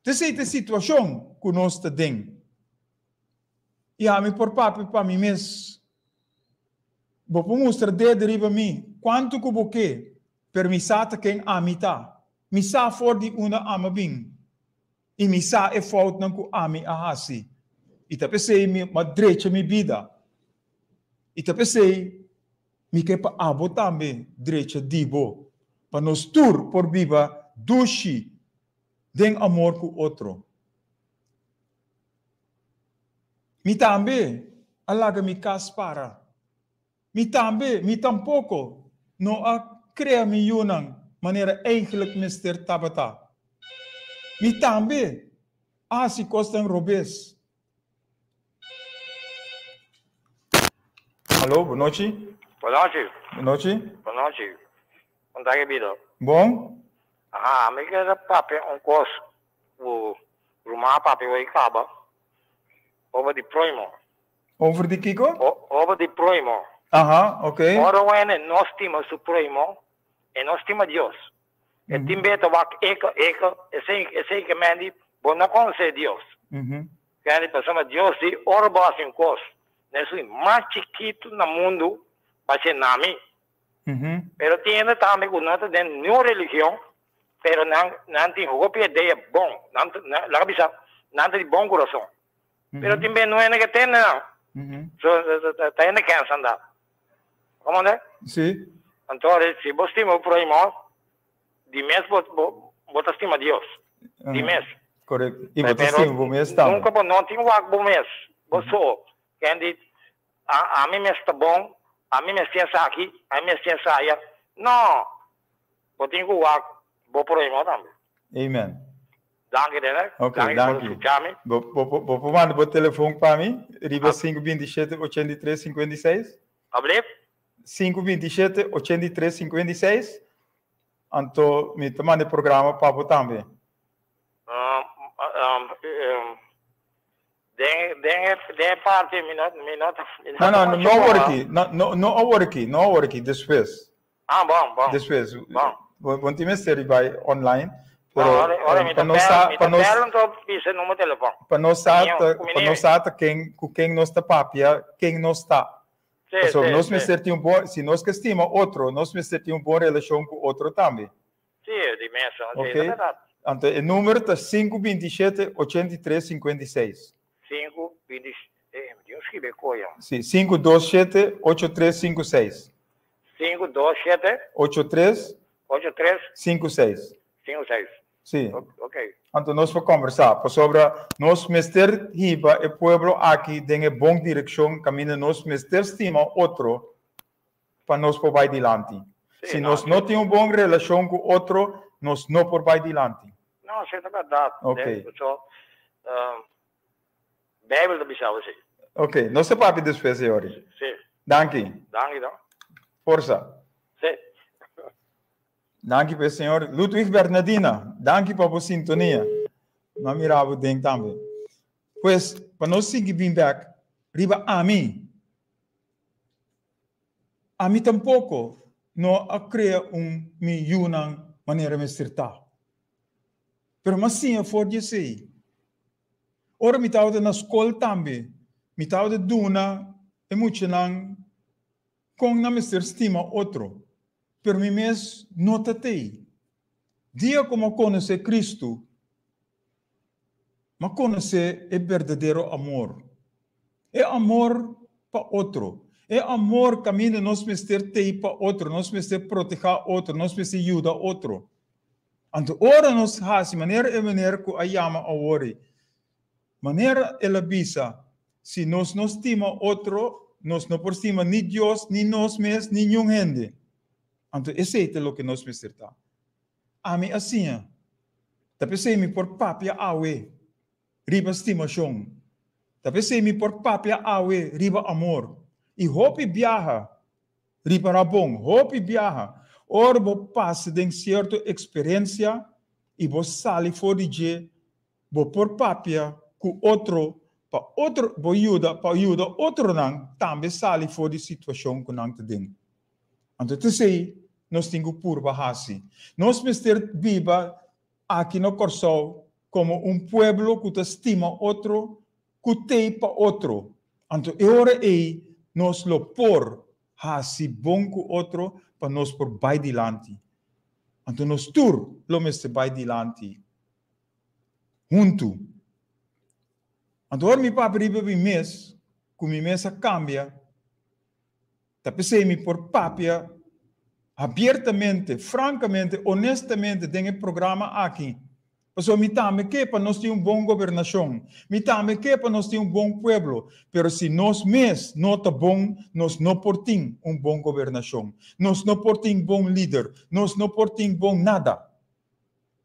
Ta esei ta e situashon ku nos ta den. I ami por papia pa mi mes. Bo por mustra dedo riba mi kuantu ku bo ke, pero mi sa ta ken ami ta. Mi sa for di unda ami a bin. I mi sa e foutnan ku ami a hasi. I ta p'esei mi a drecha mi bida. I ta p'esei mi ke pa abo tambe drecha di bo, pa nos tur por biba dushi den amor ku otro. Mi tambe a laga mi kas para. Mi tambe, mi tampoko no a krea mi yunan manera eigenlijk mester tabata. Mi tambe a hasi kosnan robes. Alo, bonochi. Bonochi. Bonochi. Bonochi. Kon ta bida? Bon. Aha, mi kier papia un kos ku ruman a papia hoy kaba over di proimo. Over di kiko? Over di proimo. Aha, ok. Ora wene no stima su proimo, e no stima Dios. E tin be ta wak eke, eke, esei, esei ke men di, bo no konosé Dios. Kende pasobra Dios di, ora bo hasi un kos, na esun mas chikitu na mundu, bo hasié na mi. Pero tin hende tambe ku no ta den niun religion, pero nan, nan tin hopi idea bon. Nan, laga bisa, nan ta di bon kurason. Pero tin ben no hende ke tende nan. So, ta hende kensa anda. Komo ande? Si. Anto, si bo stima bo prohimo, di mes bo, bo, bo ta stima Dios. Di mes. Korekto. I bo ta stima bo mes tambe. Nunka bo no tin wak bo mes, bo so. Kendi, a, ami mes ta bon, ami mes tin esaki, ami mes tin esaya. No! Bo tin ku wak bo prohimo tambe. Amen. Danki Dene. Ok, Danki por danki. escucha mi. Bo, bo, bo, bo por manda bo telefon pa mi riba 527 83 56. Alblief? 527 83 56. Anto mi ta manda e programa pa bo tambe. Um, um, um, den, den, e, den e parti mi no, mi no ta, mi No, no no, ta no, mucho no awor bon, aki. No, no, no awor aki, no awor aki, despues. Ah, bon, bon. Despues. Bon. Bo, bo no tin mester di bai online. Pero Ora mi pa ta nos bel, sa, mi pa ta nos bel anto bisa numero telefon. pa nos sa Miño, ta, ku pa nos mi. sa ta ken ku ken nos ta papia, ken nos ta. Sí, Pasobra sí, nos sí. mester tin un bon, si nos ke stima otro, nos mester tin un bon relashon ku otro tambe. Sí, di mes, sí, Ok? ta bèrdat. Anto e numero ta 527 83 56. 5, 20, eh, mi tin un skibi koyo. Sí, 527 8356. 5, 2, 7, 83 8, 3, 56. 5, 6. Sí. Ok. Anto nos por kombersá pasobra nos mester hiba e pueblo aki den e bon direkshon kaminda nos mester stima otro pa nos por bai dilanti. Sí, Si no, nos no sí. tin un bon relashon ku otro, nos no por bai dilanti. No, sí, ta bèrdat. Ok. So, Bijbel ta bisa así. Ok, nos ta papia despues, Yori. Sí. Danki. Danki, no. Forsa. Sí. Danki pa señor Ludwig Bernardina. Danki pa bo sintonia. M'a mira bo den tambe. Pues, pa nos sigui bin bek riba ami. Ami tampoko no a krea un mi yunan manera mester ta. Pero m'a siña for di esei. Ora mi tabata na skol tambe, mi tabata duna e muchanan kon nan mester stima otro, pero mi mes no ta tei. Dia ku m'a konosé Kristu, m'a konosé e berdadero amor. E amor pa otro. E amor kaminda nos mester tei pa otro, nos mester protehá otro, nos mester yuda otro. Anto ora nos hasi manera e meneer ku a yama awor ei, manera el a bisa, si nos no stima otro, nos no por stima ni Dios, ni nos mes, ni niun hende. Anto esei ta loke nos mester ta. Ami a siña. Ta p'esei mi por papia awe riba stimashon. Ta p'esei mi por papia awe riba amor. I hopi biaha Ripará bon, hopi biaha, ora bo pasa den sierto eksperensia i bo sali for di dje, bo por papia ku otro pa otro bo yuda pa yuda otronan tambe sali for di situashon ku nan ta den. Anto t'esei nos tin ku purba hasi. Nos mester biba aki na Kòrsou komo un pueblo ku ta stima otro, ku t'ei pa otro. Anto e ora ei nos lo por hasi bon ku otro pa nos por bai dilanti. Anto nos tur lo mester bai dilanti huntu. Anto ora mi papia riba mi mes, ku mi mes a kambia, Ta p'esei mi por papia abiertamente, frankamente, honestamente den e programa aki. Pasobra mi tambe ke pa nos tin un bon gobernashon. Mi tambe ke pa nos tin un bon pueblo. Pero si nos mes no ta bon, nos no por tin un bon gobernashon. Nos no por tin bon lider. Nos no por tin bon nada.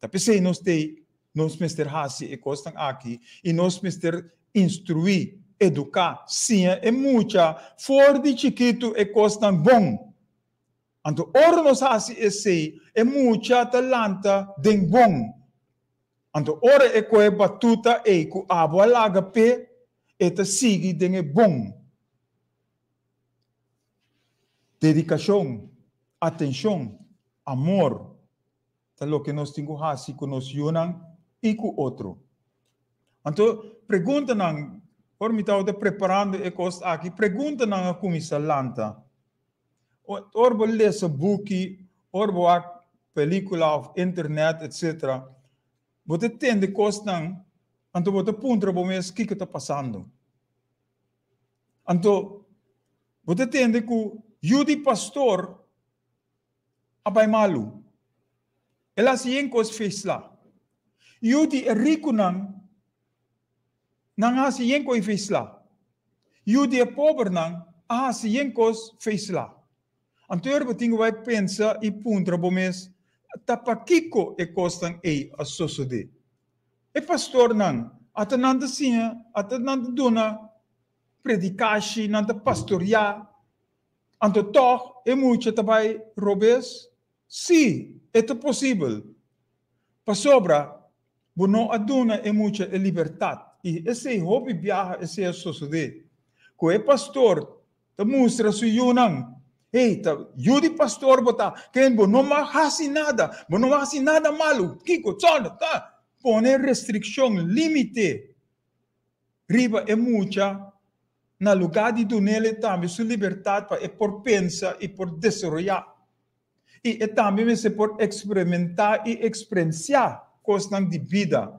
Ta p'esei nos t'ei, nos mester hasi e kosnan aki i nos mester instruí, eduká, siña e mucha for di chikitu e kosnan bon. Anto ora nos hasi esei, e mucha ta lanta den bon. Anto ora e kohe batuta ei ku abo a laga p'e, e ta sigui den e bon. Dedikashon, atenshon, amor. Ta loke nos tin ku hasi ku nos yunan i ku otro. Anto, preguntanan, ora mi tabata preparando e kos aki, preguntanan a kuminsá lanta. Ora bo lesa buki, ora bo wak pelikula òf internet, etsetera, bo ta tende kosnan, anto bo ta puntra bo mes kiko ta pasando. Anto, bo ta tende ku yu di pastor a bai malu. El a hasi yen kos feisla. Yu di e rikunan, nan a hasi yen kos feisla. Yu di e pobernan a hasi yen kos feisla. Anto ora bo tin ku bai pensa i puntra bo mes, ta pakiko e kosnan ei a sosodé? E pastornan, ata nan ta siña, ata nan ta duna predikashi, nan ta pastoriá, Anto tòg e mucha ta bai robes? Sí, e ta posibel. Pasobra bo no a duna e mucha e libertat, i esei hopi biaha esei a sosodé, ku e pastor ta mustra su yunan. Hey, ta yu di pastor bo ta, ken bo no mag hasi nada, bo no mag hasi nada malu, kiko, tsòrda, ta. Pone restrikshon, límite riba e mucha na lugá di dun'el tambe su libertat pa e por pensa i por desaroyá. I e tambe mester por eksperimentá i eksperensiá kosnan di bida.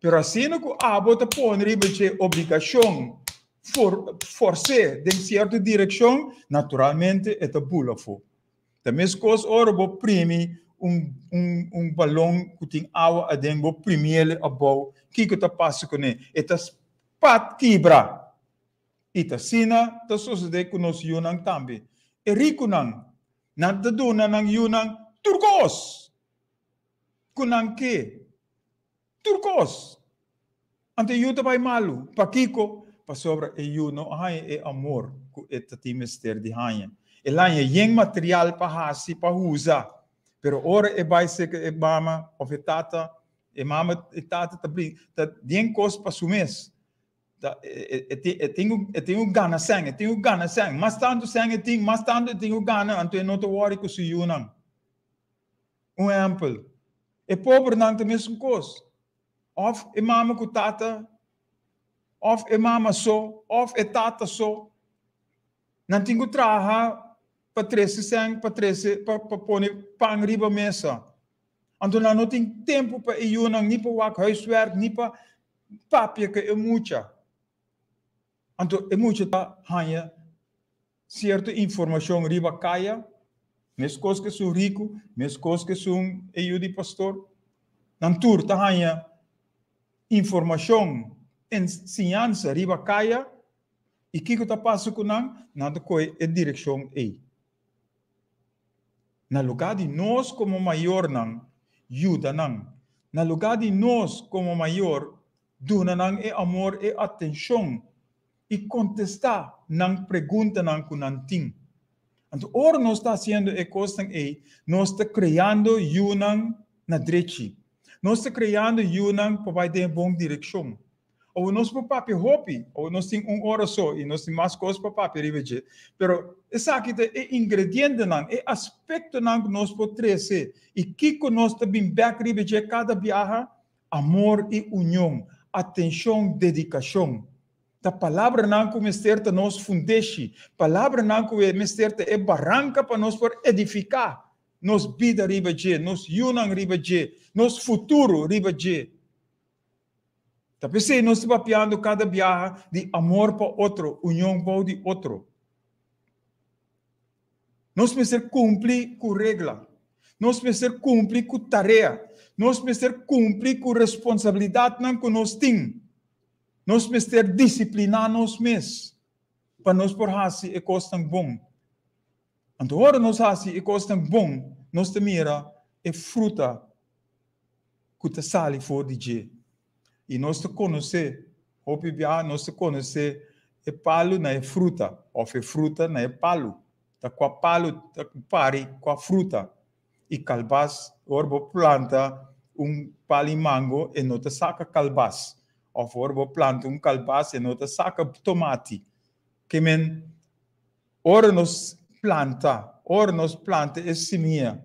Pero asina ku abo ta pone riba dje obligashon, for, fors'é den sierto direkshon, naturalmente e ta bula afó. Ta meskos ora bo primi un, un, un balon ku tin awa aden, bo primiel abou, kiko ta pasa kuné? E ta spat kibra. I ta asina ta sosodé ku nos yunan tambe. E rikunan, nan ta duna nan yunan tur kos ku nan ke. Tur kos! Anto e yu ta bai malu. Pakiko? Pasobra e yu no a haña e amor ku e ta tin mester di haña. El haña yen material pa hasi, pa usa. Pero ora e bai serka e mama òf e tata, e mama e tata ta brin ta den kos pa su mes. Ta e tin e tin ku gana sèn, e tin ku gana sèn. Mas tantu sèn e tin, mas tantu e tin ku gana, anto e no ta wòri ku su yunan. Un ehèmpel, e pobernan ta mesun kos. Òf e mama ku tata, òf e mama so, òf e tata so. Nan tin ku traha pa trese sèn, pa trese, pa pa pone pan riba mesa. Anto nan no tin tempu pa e yunan, ni pa wak huiswerk, ni pa papia ku e mucha. Anto e mucha ta haña sierto informashon riba kaya, meskos ku esun riku, meskos ku esun e yu di pastor. Nan tur ta haña informashon, enseñansa riba kaya, i kiko ta pasa ku nan? Nan ta kohe e direkshon ei. Na lugá di nos komo mayornan yuda nan, na lugá di nos komo mayor duna nan e amor, e atenshon i kontestá nan preguntanan ku nan tin. Anto ora nos ta hasiendo e kosnan ei, nos ta kreando yunan na drechi. Nos ta kreando yunan pa bai den e bon direkshon. Awo nos por papia hopi, awo nos tin un ora so i nos tin mas kos pa papia riba dje, pero esaki ta e ingredientenan, e aspektonan ku nos por trese i kiko nos ta bin bèk riba dje kada biaha, amor i union, atenshon, dedikashon. Ta palabranan ku mester ta nos fundeshi, palabranan ku e mester ta e baranka pa nos por edifiká nos bida riba dje, nos yunan riba dje, nos futuro riba dje. Ta p'esei nos ta papiando kada biaha di amor pa otro, union bou di otro. Nos mester kumpli ku regla. Nos mester kumpli ku tarea. Nos mester kumpli ku responsabilidatnan ku nos tin. Nos mester disipliná nos mes pa nos por hasi e kosnan bon. Anto ora nos hasi e kosnan bon, nos ta mira e fruta ku ta sali for di dje. I nos ta konosé, hopi biaha nos ta konosé e palu na e fruta, òf e fruta na e palu. Ta kua palu ta pari kua fruta. I kalbas, ora bo planta un pal'i mango e no ta saka kalbas, òf ora bo planta un kalbas e no ta saka tomati. Ke men, ora nos planta, ora nos planta e simia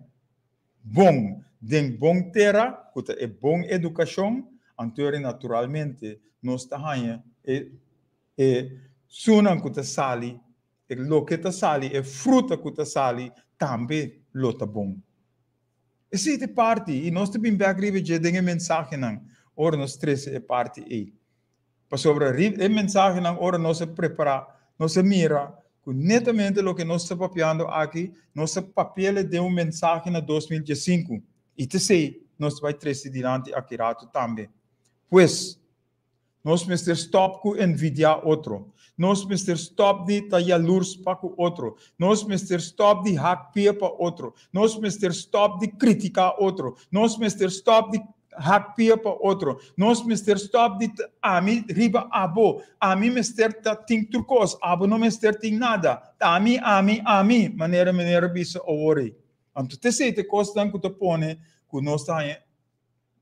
bon den bon tera, ku ta e bon edukashon, anto naturalmente nos ta haña e e sunan ku ta sali, e loke ta sali, e fruta ku ta sali tambe lo ta bon. Esei ta e parti, i nos ta bin bèk riba dje den e mensahenan ora nos trese e parti ei. Pasobra riba e mensahenan ora nos a prepará, nos a mira ku netamente loke nos ta papiando aki, nos a papi'el den un mensahe na 2015, i t'esei nos ta bai trese dilanti aki ratu tambe. Pues, nos mester stòp ku envidiá otro. Nos mester stòp di ta yalurs pa ku otro. Nos mester stòp di hak pia pa otro. Nos mester stòp di kritiká otro. Nos mester stòp di hak pia pa otro. Nos mester stop di ami riba abo. Ami mester ta tin tur kos, abo no mester tin nada. Ta ami, ami, ami, manera meneer a bisa awor ei. Anto t'esei ta e kosnan ku ta pone ku nos ta haña,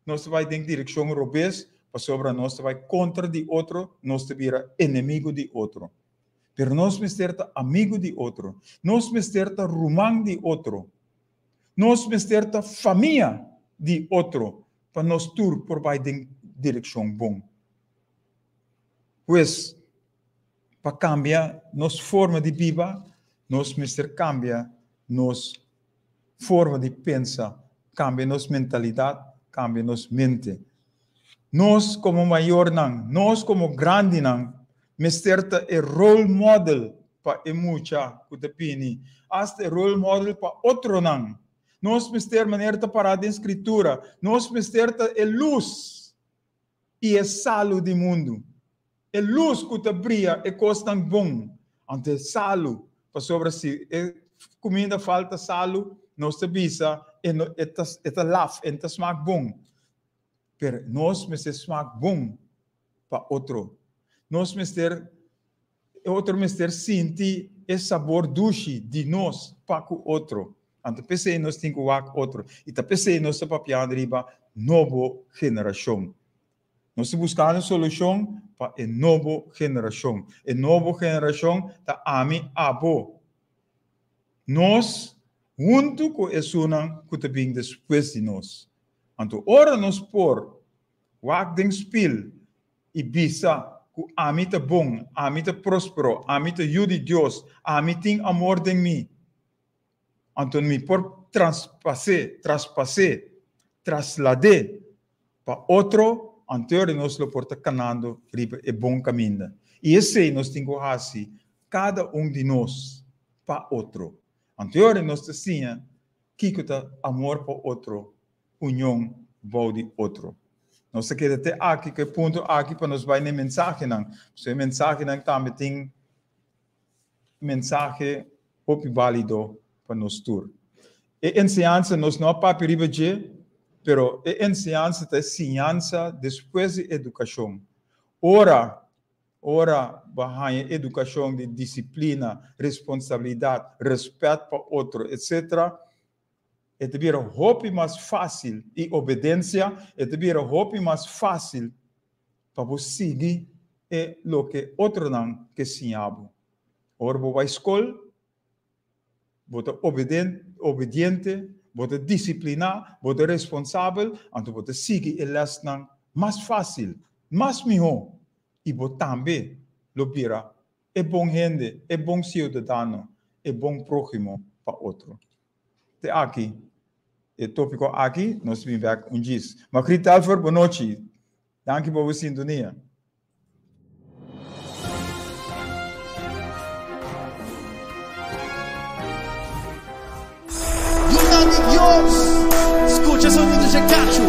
nos ta bai den direkshon robes, pasobra nos ta bai kontra di otro, nos ta bira enemigo di otro. Pero nos mester ta amigu di otro. Nos mester ta ruman di otro. Nos mester ta famia di otro pa nos tur por bai den direkshon bon. Pues, pa kambia nos forma di biba, nos mester kambia nos forma di pensa, kambia nos mentalidat, kambia nos mente. Nos komo mayornan, nos komo grandinan, mester ta e role model pa e mucha ku ta bini, asta e role model pa otronan. Nos mester, manera ta pará den Skritura, nos mester ta e lus i e salu di mundu. E lus ku ta bria e kosnan bon, anto e salu, pasobra si e kuminda falta salu, nos ta bisa e no e ta e ta laf, e no ta smak bon. Pero nos mester smak bon pa otro. Nos mester e otro mester sinti e sabor dushi di nos pa ku otro. Anto p'esei nos tin ku wak otro. I ta p'esei nos ta papiando riba nobo generashon. Nos ta buskando solushon pa e nobo generashon. E nobo generashon ta ami, abo. Nos huntu ku esunnan ku ta bin despues di nos. Anto ora nos por wak den spil i bisa ku ami ta bon, ami ta próspero, ami ta yu di Dios, ami tin amor den mi, anto mi por traspas'é, traspas'é, traslad'é pa otro, anto ora nos lo por ta kanando riba e bon kaminda. I esei nos tin ku hasi kada un di nos pa otro. Anto ora nos ta siña kiko ta amor pa otro, union bou di otro. Nos ta keda te aki ku e punto aki pa nos bai na e mensahenan. Pasobra e mensahenan tambe tin mensahe hopi bálido pa nos tur. E enseñansa nos no a papia riba dje, pero e enseñansa ta e siñansa despues di edukashon. Ora Ora bo a haña edukashon di disiplina, responsabilidat, rèspèt pa otro, etc. E ta bira hopi mas fásil, i obedensia, e ta bira hopi mas fásil pa bo sigui e loke otronan ke siña bo. Ora bo bai skol, Bo ta obediente, bo ta disipliná, bo ta responsabel, anto bo ta sigui e lèsnan mas fásil, mas mihó, i bo tambe lo bira e bon hende, e bon siudadano, e bon próhimo pa otro. Te aki e tópiko aki, nos bin bèk un djis. Margriet Telfer, bonochi. Danki pa bo sintonia. Yunan di Dios, skucha sonido dje kachu.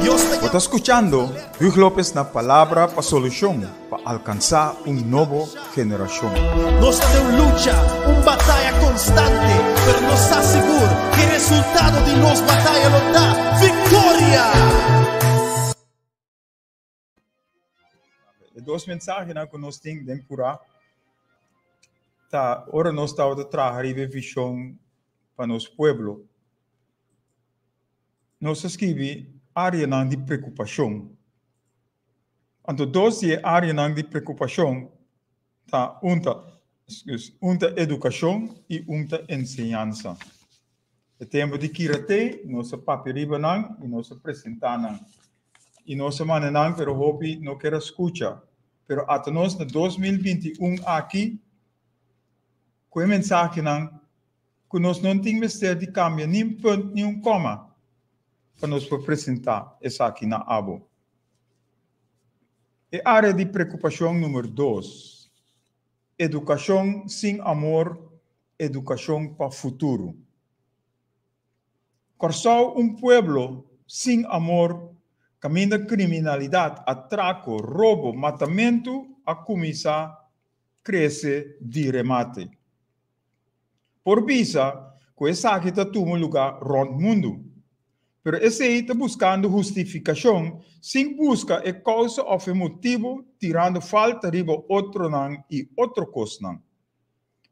Dios ta Bo ta skuchando Huug Lopez na Palabra pa Solushon pa alkansá un nobo generashon. Nos ta den un lucha, un bataya konstante, pero nos sa sigur ku e resultado di nos bataya lo ta viktoria! E dos mensahenan ku nos tin den purá ta ora nos tabata traha riba e vishon pa nos pueblo. Nos a skibi áreanan di preokupashon. Anto dos di e áreanan di preokupashon ta un ta excuse, un ta edukashon i un ta enseñansa. E tempu di Kiratei nos a papia riba nan i nos a presentá nan. I nos a manda nan pero hopi no ker a skucha. Pero ata nos na 2021 aki ku e mensahenan ku nos no tin mester di kambia ni un punt ni un kòma pa nos por presentá esaki na abo. E área di preokupashon numer dos, Edukashon sin amor, edukashon pa futuro. Kòrsou un pueblo sin amor kaminda kriminalidat, atrako, robo, matamentu a kuminsá krese di remate. Por bisa ku esaki ta tuma lugá rònt mundu. Pero esei ta buskando hustifikashon sin buska e kousa òf e motibu tirando falta riba otronan i otro kosnan.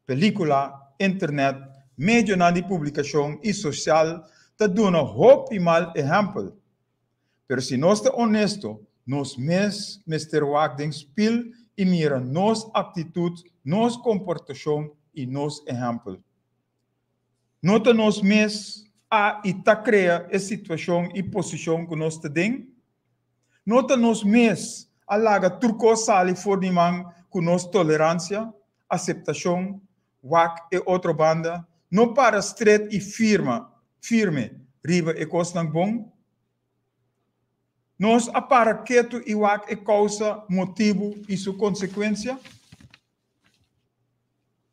Pelíkula, internet, medionan di publikashon i sosial ta duna hopi mal ehèmpel. Pero si nos ta onesto, nos mes mester wak den spil i mira nos aktitut, nos komportashon i nos ehèmpel. No ta nos mes a i ta krea e situashon i posishon ku nos ta den? No ta nos mes a laga tur kos sali for di man ku nos toleransia, aseptashon, wak e otro banda, no para stret i firma, firme riba e kosnan bon? Nos a para ketu i wak e kousa, motibu i su konsekuensia?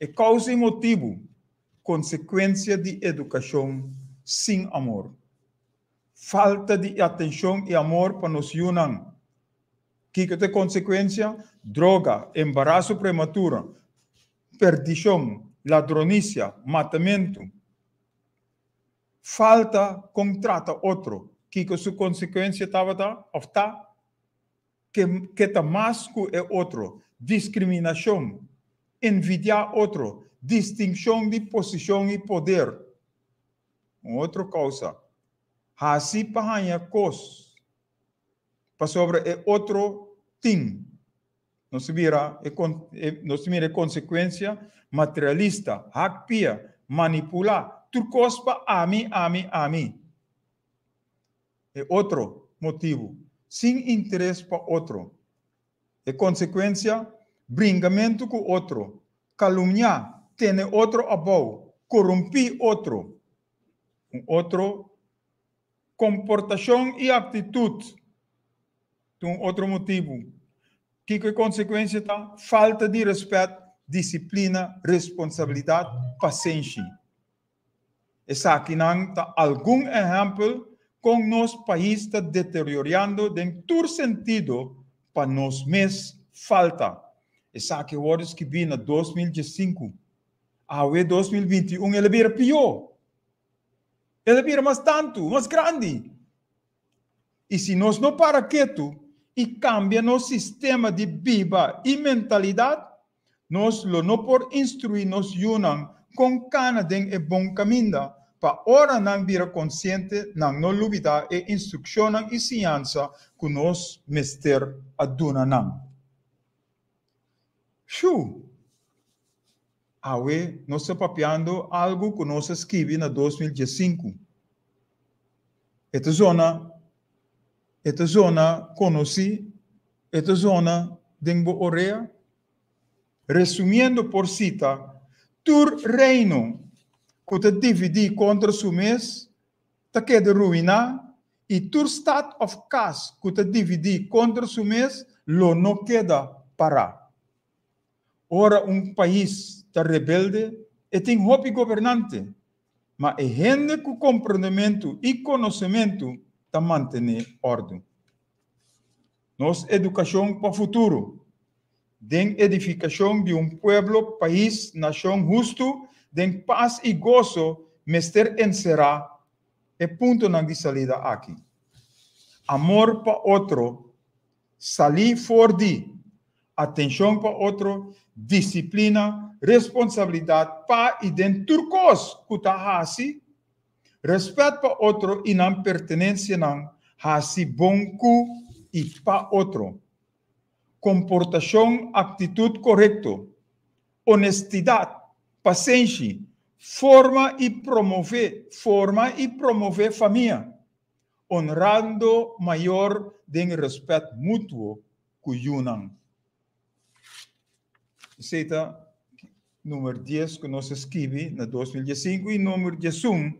E kousa i motibu, konsekuensia di edukashon sin amor. Falta di atenshon i amor pa nos yunan. Kiko ta e konsekuensia? Droga, embaraso prematuro, perdishon, ladronisia, matamentu. Falta kon trata otro. Kiko su konsekuensia tabata òf ta? Ke ke ta mas ku e otro, diskriminashon, envidiá otro, distinshon di posishon i poder. Un otro kousa, hasi pa haña kos pasobra e otro tin. Nos ta bira e nos ta mira e konsekuensia materialista, hak pia, manipulá, tur kos pa ami, ami, ami. E otro motibu, sin interes pa otro. E konsekuensia, bringamentu ku otro, kalumniá, tene otro abou, korumpí otro. Un otro komportashon i aktitut ta un otro motibu. Kiko e konsekuensia ta? Falta di rèspèt, disiplina, responsabilidat, pasenshi. Esakinan ta algun ehèmpel kon nos pais ta deterioriando den tur sentido pa nos mes falta. Esaki a wòrdu skibí na 2015. Awe 2021 el a bira pió. El a bira mas tantu, mas grandi. I si nos no para ketu i kambia nos sistema di biba i mentalidat, nos lo no por instruí nos yunan kon kana den e bon kaminda pa ora nan bira konsiente nan no lubidá e instrukshonnan i siñansa ku nos mester a duna nan. Shuu! Awe nos ta papiando algu ku nos a skibi na 2015. E ta zona, e ta zona konosí, e ta zona den bo orea. Resumiendo por sita, Tur reino ku ta dividí kontra su mes ta keda ruiná i tur stat òf kas ku ta dividí kontra su mes lo no keda pará. Ora un pais ta rebelde, e tin hopi gobernante, ma e hende ku komprondementu i konosementu ta mantené òrdu. Nos edukashon pa futuro, den edifikashon di un pueblo, pais, nashon hustu, den pas i goso mester enserá e puntonan di salida aki, Amor pa otro, Salí for di, atenshon pa otro, disiplina, responsabilidat pa i den tur kos ku ta hasi, rèspèt pa otro i nan pertenensianan, hasi bon ku i pa otro, komportashon, aktitut korekto, honestidat, pasenshi, forma i promové, forma i promové famia. Honrando mayor den respet mutuo ku yunan. Esei ta numer dies ku nos a skibi na 2015 i numer 11,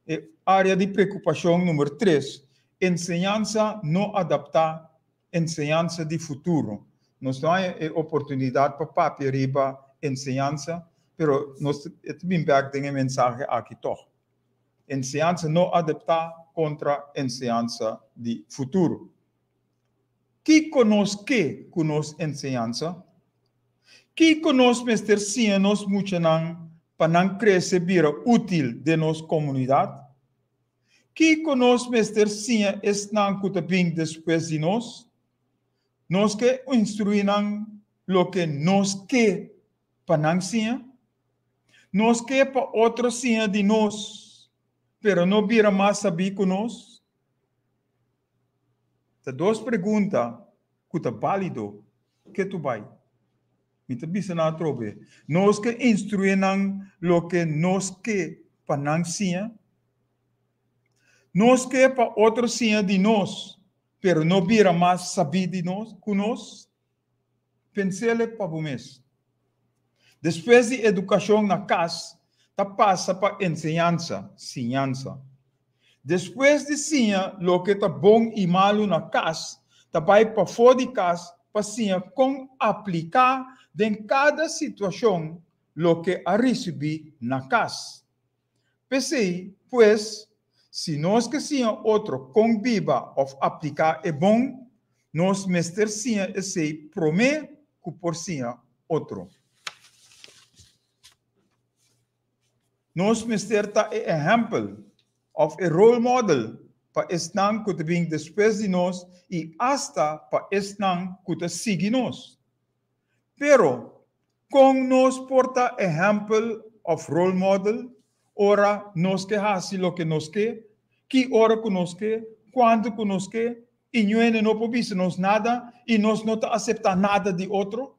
e área di preokupashon numer tres, enseñansa no adaptá, enseñansa di futuro. Nos no haña e oportunidat pa papia riba enseñansa, pero nos e ta bin bèk den e mensahe aki tòg. Enseñansa no adaptá kontra enseñansa di futuro. Kiko nos ke ku nos enseñansa? Kiko nos mester siña nos muchanan pa nan krese bira útil den nos komunidat? Kiko nos mester siña esnan ku ta bin despues di nos? Nos ke instruí nan loke nos ke pa nan siña? Nos ke pa otro siña di nos, pero no bira mas sabí ku nos? Ta dos pregunta ku ta bálido ketu bai. Mi ta bisa nan atrobe, nos ke instruí nan loke nos ke pa nan siña? Nos ke pa otro siña di nos, pero no bira mas sabí di nos ku nos? Pens'ele pa bo mes. Despues di edukashon na kas, ta pasa pa enseñansa, siñansa. Despues di siña loke ta bon i malu na kas, ta bai pafó di kas pa siña kon apliká den kada situashon loke a risibí na kas. P'esei, pues, si nos ke siña otro kon biba òf apliká e bon, nos mester siña esei promé ku por siña otro. Nos mester ta e ehèmpel òf e role model pa esnan ku ta bin despues di nos i asta pa esnan ku ta sigui nos. Pero, kon nos por ta ehèmpel òf role model ora nos ke hasi loke nos ke, ki ora ku nos ke, kuantu ku nos ke, i ñuene no por bisa nos nada i nos no ta aseptá nada di otro?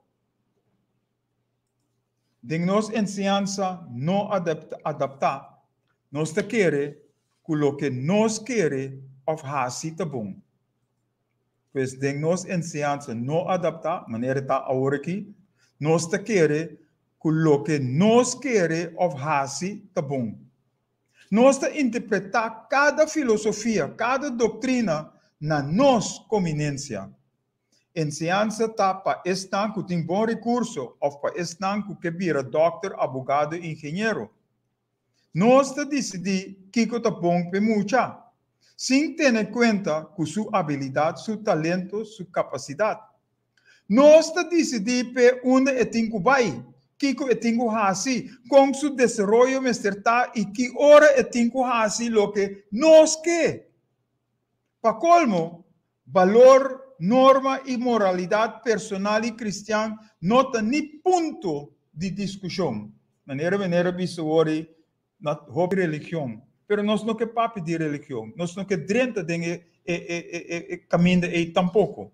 Den nos enseñansa no adaptá, nos ta kere ku loke nos kere òf hasi ta bon. Pues den nos enseñansa no adaptá, manera e ta awor aki, nos ta kere ku loke nos kere òf hasi ta bon. Nos ta interpretá kada filosofia, kada doktrina na nos kominensia. Enseñansa ta pa esnan ku tin bon rekurso òf pa esnan ku ke bira dòkter, abogado, ingeniero. Nos ta disidí kiko ta bon p'e mucha, sin tene kuenta ku su abilidat, su talento, su kapasidat. Nos ta disidí p'e unda e tin ku bai, kiko e tin ku hasi, kon su desaroyo mester ta i ki ora e tin ku hasi loke nos ke. Pa kolmo, Balor, norma i moralidat personal i kristian no ta ni punto di diskushon. Manera manera bisa wor ei na hopi religion. Pero nos no ke papia di religion. Nos no ke drenta den e e e e kaminda ei tampoko.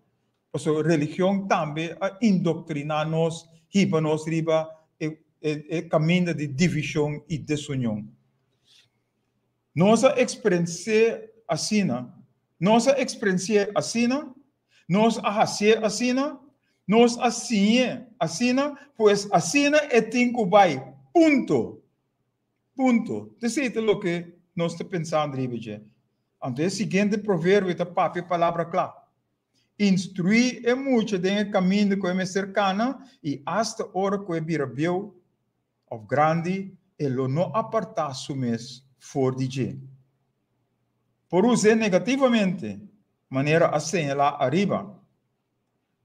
Pasobra religion tambe a indoktriná nos, hiba nos riba e e e kaminda di divishon i desunion. Nos a eksperensi'é asina. Nos a eksperensi'é asina. Nos a hasié asina. Nos a siñ'é asina. Pues asina e tin ku bai. Punto. Punto. T'esei ta loke nos ta pensando riba dje. Anto e siguiente proverbio ta papia palabra kla. Instruí e mucha den e kaminda ku e mester kana i asta ora ku e bira bieu, Of grandi, e lo no apartá su mes for di dje. Por us'é negativamente, manera a señalá ariba,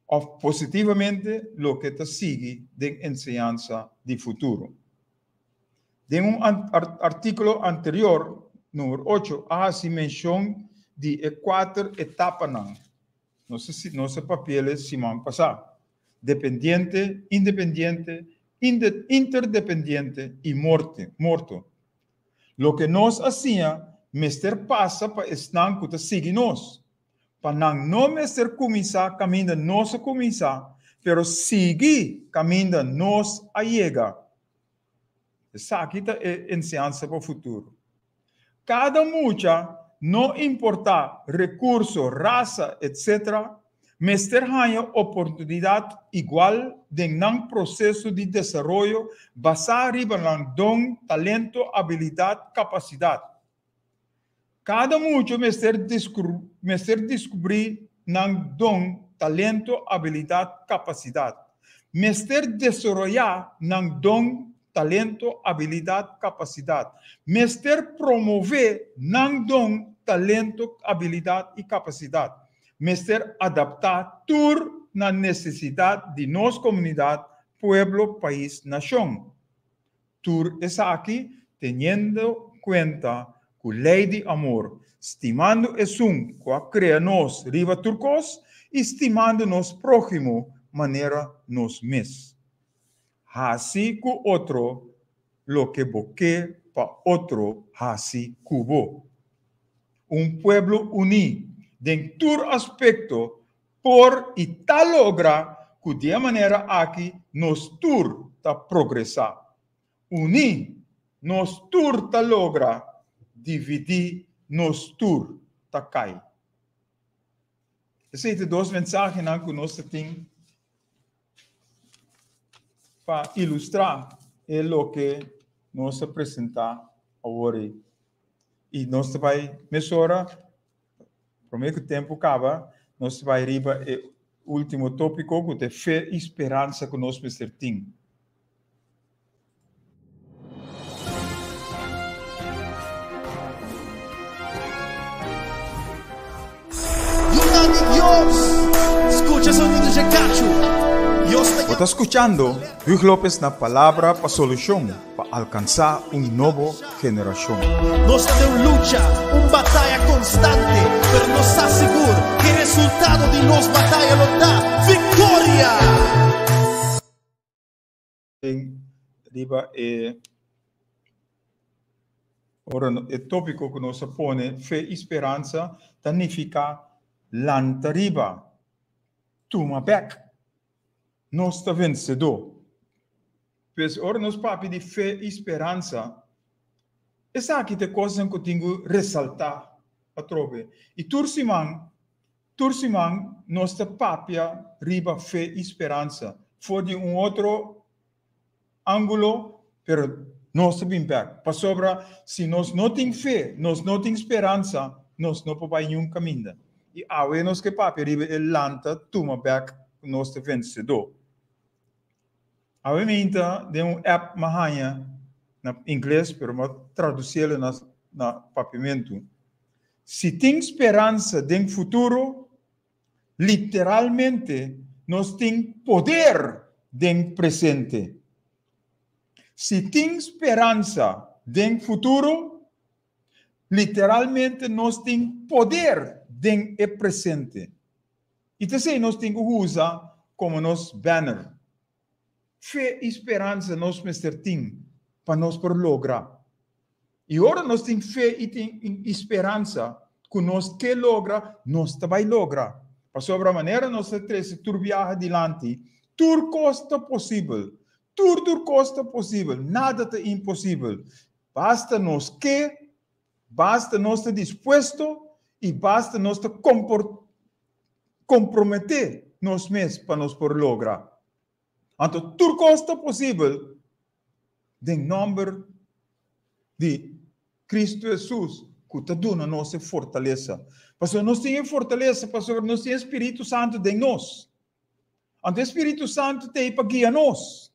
of positivamente, loke ta sigui den enseñansa di futuro. Den un artíkulo anterior, número ocho, a hasi menshon di e kuater etapanan. Nos a papi'el siman pasá. dependiente, independiente, interdependiente i morte, morto. Loke nos a siña mester pasa pa esnan ku ta sigui nos, pa nan no mester kuminsá kaminda nos a kuminsá, pero sigui kaminda nos a yega. Esaki ta e enseñansa pa futuro. Kada mucha, no importá rekurso, rasa, etc. Mester haña oportunidat igual den nan proseso di desaroyo basá riba nan don, talento, abilidat, kapasidat. Kada mucha mester mester diskubrí nan don, talento, abilidat, kapasidat. Mester desaroyá nan don, talento, abilidat, kapasidat. Mester promové nan don, talento, abilidat i kapasidat. Mester adaptá tur na nesesidat di nos komunidat, pueblo, pais, nashon. Tur esaki teniendo kuenta ku lei di amor, stimando esun ku a krea nos riba tur kos i stimando nos próhimo manera nos mes. Hasi ku otro loke bo ke pa otro hasi ku bo. Un pueblo uní den tur aspekto por i ta logra. Ku di e manera aki nos tur ta progresá. Uní, nos tur ta logra, dividí, nos tur ta kai. Esei ta dos mensahenan ku nos ta tin pa ilustrá e loke nos a presentá awor ei. I nos ta bai mesora, promé ku tempu kaba, nos ta bai riba e último tópiko ku ta e fe i speransa ku nos mester tin. Yunan di Dios, skucha sonido dje kachu. Dios ta Bo ta skuchando Huug Lopez na Palabra pa Solushon pa alkansá un nobo generashon. Nos ta den un lucha, un bataya konstante, pero nos sa sigur ku e resultado di nos bataya lo ta viktoria! Den riba e ora e tópiko ku nos a pone fe i speransa ta nifiká lanta riba, tuma bèk. Nos ta vensedó. Pues ora nos papia di fe i speransa, esaki ta e kosnan ku tin ku resaltá atrobe. I tur siman, tur siman nos ta papia riba fe i speransa for di un otro ángulo, pero nos ta bin bèk. Pasobra si nos no tin fe, nos no tin speransa, nos no por bai niun kaminda. I awe nos ke papia riba e lanta tuma bèk ku nos ta vensedó. Awe mi inta den un app m'a haña na ingles pero m'a traducielo na na papiamentu. Si tin speransa den futuro, literalmente nos tin poder den presente. Si tin speransa den futuro, literalmente nos tin poder den e presente. I ta esei nos tin ku usa komo nos banner. Fe i speransa nos mester tin pa nos por logra. I ora nos tin fe i tin i speransa ku nos ke logra, nos ta bai logra. Pasobra manera nos ta trese tur biaha dilanti, tur kos ta posibel. Tur tur kos ta posibel, nada ta imposibel. Basta nos ke, basta nos ta dispuesto i basta nos ta komprometé nos mes pa nos por logra. Anto tur kos ta posibel den nòmber di Kristu Hesus ku ta duna nos e fortalesa. Pasobra nos tin e fortalesa pasobra nos tin e Spiritu Santu den nos. Anto e Spiritu Santu ta ei pa guia nos.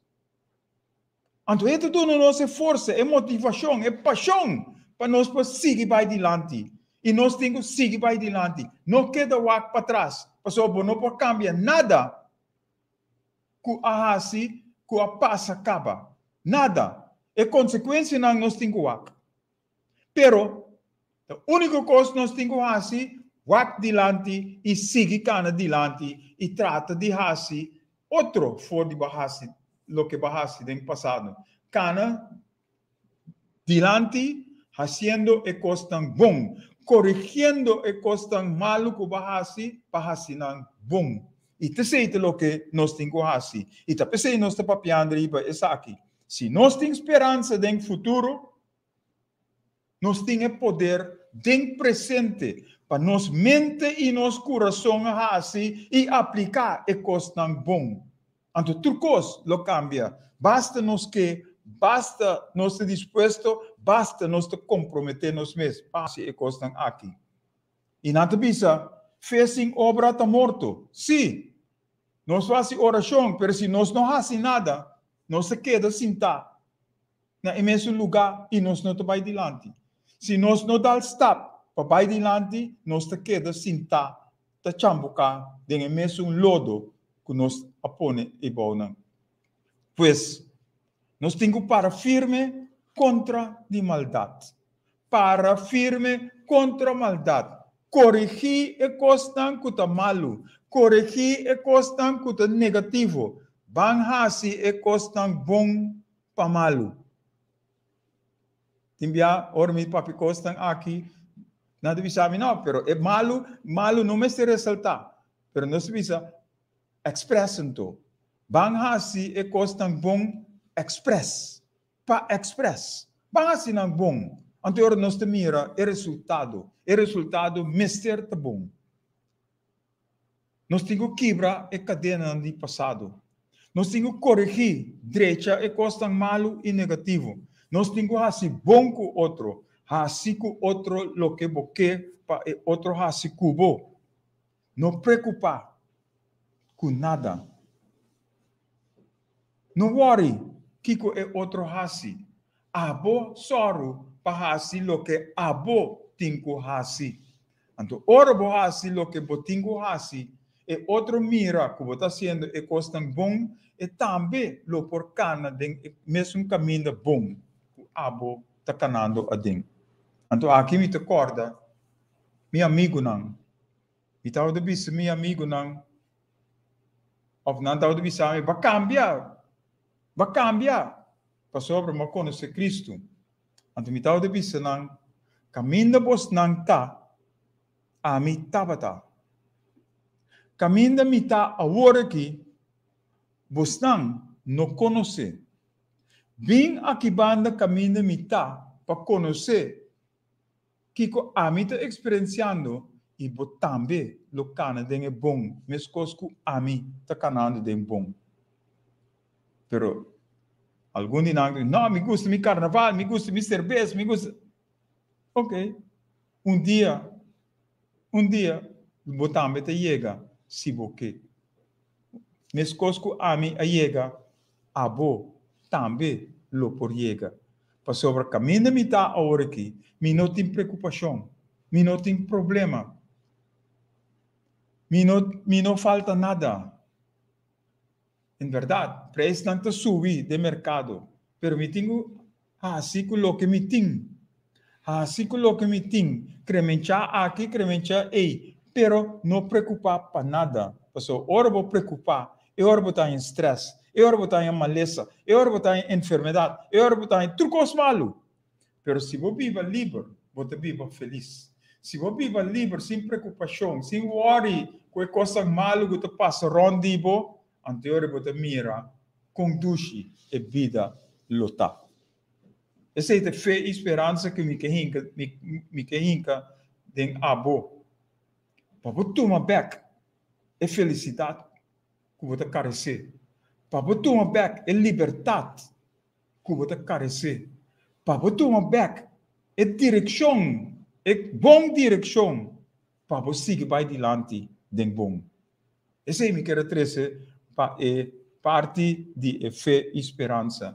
Anto e ta duna nos e forsa, e motivashon, e pashon pa nos por sigui bai dilanti. I nos tin ku sigui bai dilanti. No keda wak patras, pasobra bo no por kambia nada ku a hasi ku a pasa kaba. Nada. E konsekuensianan nos tin ku wak. Pero, e úniko kos nos tin ku hasi, wak dilanti i sigui kana dilanti i trata di hasi otro for di bo hasi loke bo hasi den pasado. Kana dilanti hasiendo e kosnan bon, korigiendo e kosnan malu ku bo hasi pa hasi nan bon. I ta esei ta loke nos tin ku hasi. I ta p'esei nos ta papiando riba esaki. Si nos tin speransa den futuro, Nos tin e poder den presente pa nos mente i nos kurason hasi i apliká e kosnan bon. Anto tur kos lo kambia. Basta nos ke, basta nos ta dispuesto, basta nos ta komprometé nos mes pa hasi e kosnan aki. I nan ta bisa, Fe sin obra ta morto. Sí, nos lo hasi orashon, pero si nos no hasi nada, nos ta keda sintá na e mesun lugá i nos no ta bai dilanti. Si nos no dal stap pa bai dilanti, nos ta keda sintá ta chambuká den e mesun lodo ku nos a pone eibounan. Pues, nos tin ku para firme kontra di maldat. Para firme kontra maldat. Korigí e kosnan ku ta malu. Korigí e kosnan ku ta negativo. Ban hasi e kosnan bon pa malu. Tin bia ora mi papia kosnan aki, nan ta bisa mi no, pero e malu, malu no mester resaltá. Pero nos ta bisa. Express anto. Ban hasi e kosnan bon express. Pa express. Ban hasi nan bon. Anto ora nos ta mira e resultado. E resultado mester ta bon. Nos tin ku kibra e kadenanan di pasado. Nos tin ku koregí, drecha e kosnan malu i negativo. Nos tin ku hasi bon ku otro. Hasi ku otro loke bo ke pa e otro hasi ku bo. No preokupá ku nada. No wòri kiko e otro hasi. Abo sòru pa hasi loke abo tin ku hasi. Anto ora bo hasi loke bo tin ku hasi, e otro mira ku bo ta hasiendo e kosnan bon, e tambe lo por kana den e mesun kaminda bon ku abo ta kanando aden. Anto aki mi ta kòrda mi amigunan. Mi tabata bisa mi amigunan, òf nan tabata bisa mi, Bo kambia! Bo kambia! Pasobra mi a konosé Kristu. Anto mi tabata bisa nan, Kaminda bosnan ta, ami tabata. Kaminda mi ta awor aki, bosnan no konosé. Bin aki banda kaminda mi ta pa konosé Kiko ami ta eksperensiando i bo tambe lo kana den e bon meskos ku ami ta kanando den bon. Pero algun di nan ta bisa, no, mi gusta mi karnaval, mi gusta mi serbes, mi gusta. Ok, un dia, un dia bo tambe ta yega si bo ke. Meskos ku ami a yega, abo tambe lo por yega. Pasobra kaminda mi ta awor aki, mi no tin preokupashon, mi no tin problema, mi no mi no falta nada. En bèrdat, preisnan ta subi den merkado, pero mi tin ku hasi ku loke mi tin. Hasi ku loke mi tin, kremenchá aki, kremenchá ei, pero no preokupá pa nada. Pasobra ora bo preokupá, e ora bo ta haña strès, e ora bo ta haña malesa, e ora bo ta haña enfermedat, e ora bo ta haña tur kos malu. Pero si bo biba liber, bo ta biba felis. Si bo biba liber, sin preokupashon, sin wòri ku e kosnan malu ku ta pasa rònt di bo, anto e ora bo ta mira kon dushi e bida lo ta. Esei ta fe i speransa ku mi ke hinka, mi ke hinka den abo. Pa bo tuma bèk e felisidat ku bo ta karesé. Pa bo tuma bèk e libertat ku bo ta karesé. Pa bo tuma bèk e direkshon, e bon direkshon pa bo sigui bai dilanti den bon. Esei mi kere trese pa e parti di e fe i speransa.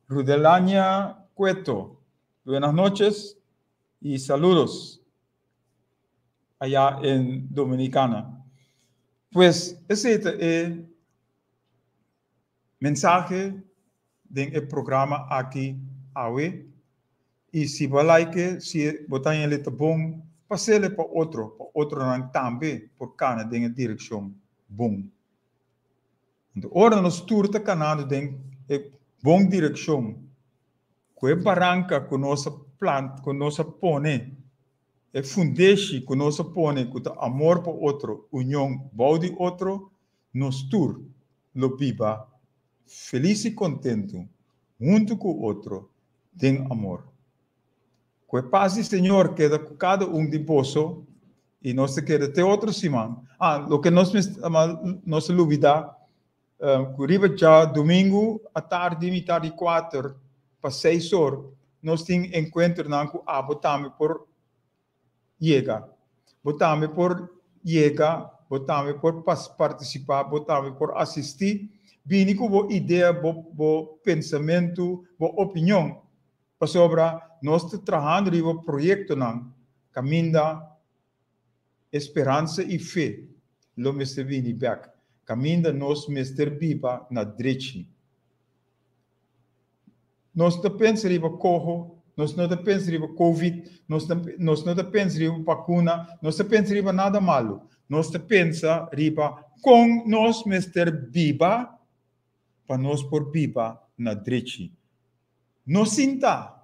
Rudelania Cueto, buenas noches y saludos allá en Dominicana. Pues esei ta e mensahe den e programa aki awe. I si bo a like, si bo ta haña ta bon, pas'ele pa otro, pa otronan tambe por kana den e direkshon bon. Anto ora nos tur ta kanando den e bon direkshon, ku e baranka ku nos a plant, ku nos a pone, e fundeshi ku nos a pone ku ta amor pa otro, union bou di otro, nos tur lo biba felis i kontentu huntu ku otro den amor. Ku e pas di Señor keda ku kada un di boso i nos ta keda te otro siman. Ah, loke nos nos a lubidá, ku riba djadumingu atardi mitar di kuater pa seis or nos tin enkuentronan ku abo tambe por yega. Bo tambe por yega, bo tambe por partisipá, bo tambe por asistí. Bini ku bo idea, bo bo pensamentu, bo opinion, pasobra nos ta trahando riba proyektonan kaminda e speransa i fe lo mester bini bèk, kaminda nos mester biba na drechi. Nos ta pensa riba koho, nos no ta pensa riba covid, nos ta nos no ta pensa riba bakuna, nos ta pensa riba nada malu. Nos ta pensa riba kon nos mester biba pa nos por biba na drechi. No sinta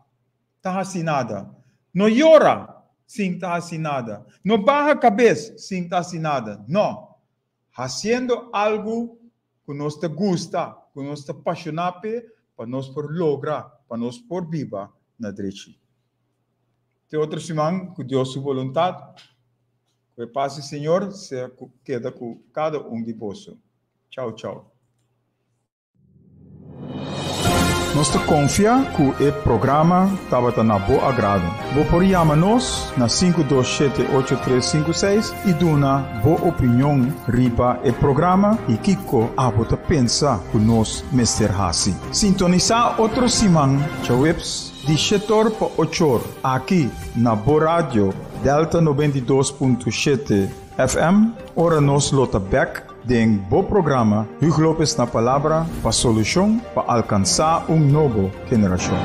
ta hasi nada, no yora sin ta hasi nada, no baha kabes sin ta hasi nada. No! Hasiendo algu ku nos ta gusta, ku nos ta pashoná p'e, pa nos por logra, pa nos por biba na drechi. Te otro siman, ku Dios su boluntat. Ku e pas di Señor sea ku keda ku kada un di boso. Chau chau. Nos ta konfia ku e programa tabata na bo agrado. Bo por yama nos na 527 8356 i duna bo opinion riba e programa i kiko abo ta pensa ku nos mester hasi. Sintonisá otro siman djaweps di shetor pa ochor aki na bo radio Delta 92.7 FM ora nos lo ta bèk Den bo programa Hugo Lopez na Palabra pa solushon pa alkansá un nobo generashon.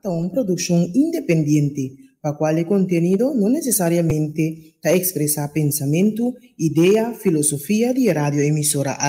Ta un produkshon independiente, pa kual e kontenido no nesesariamente ta ekspresá pensamentu, idea, filosofia di e radioemisora.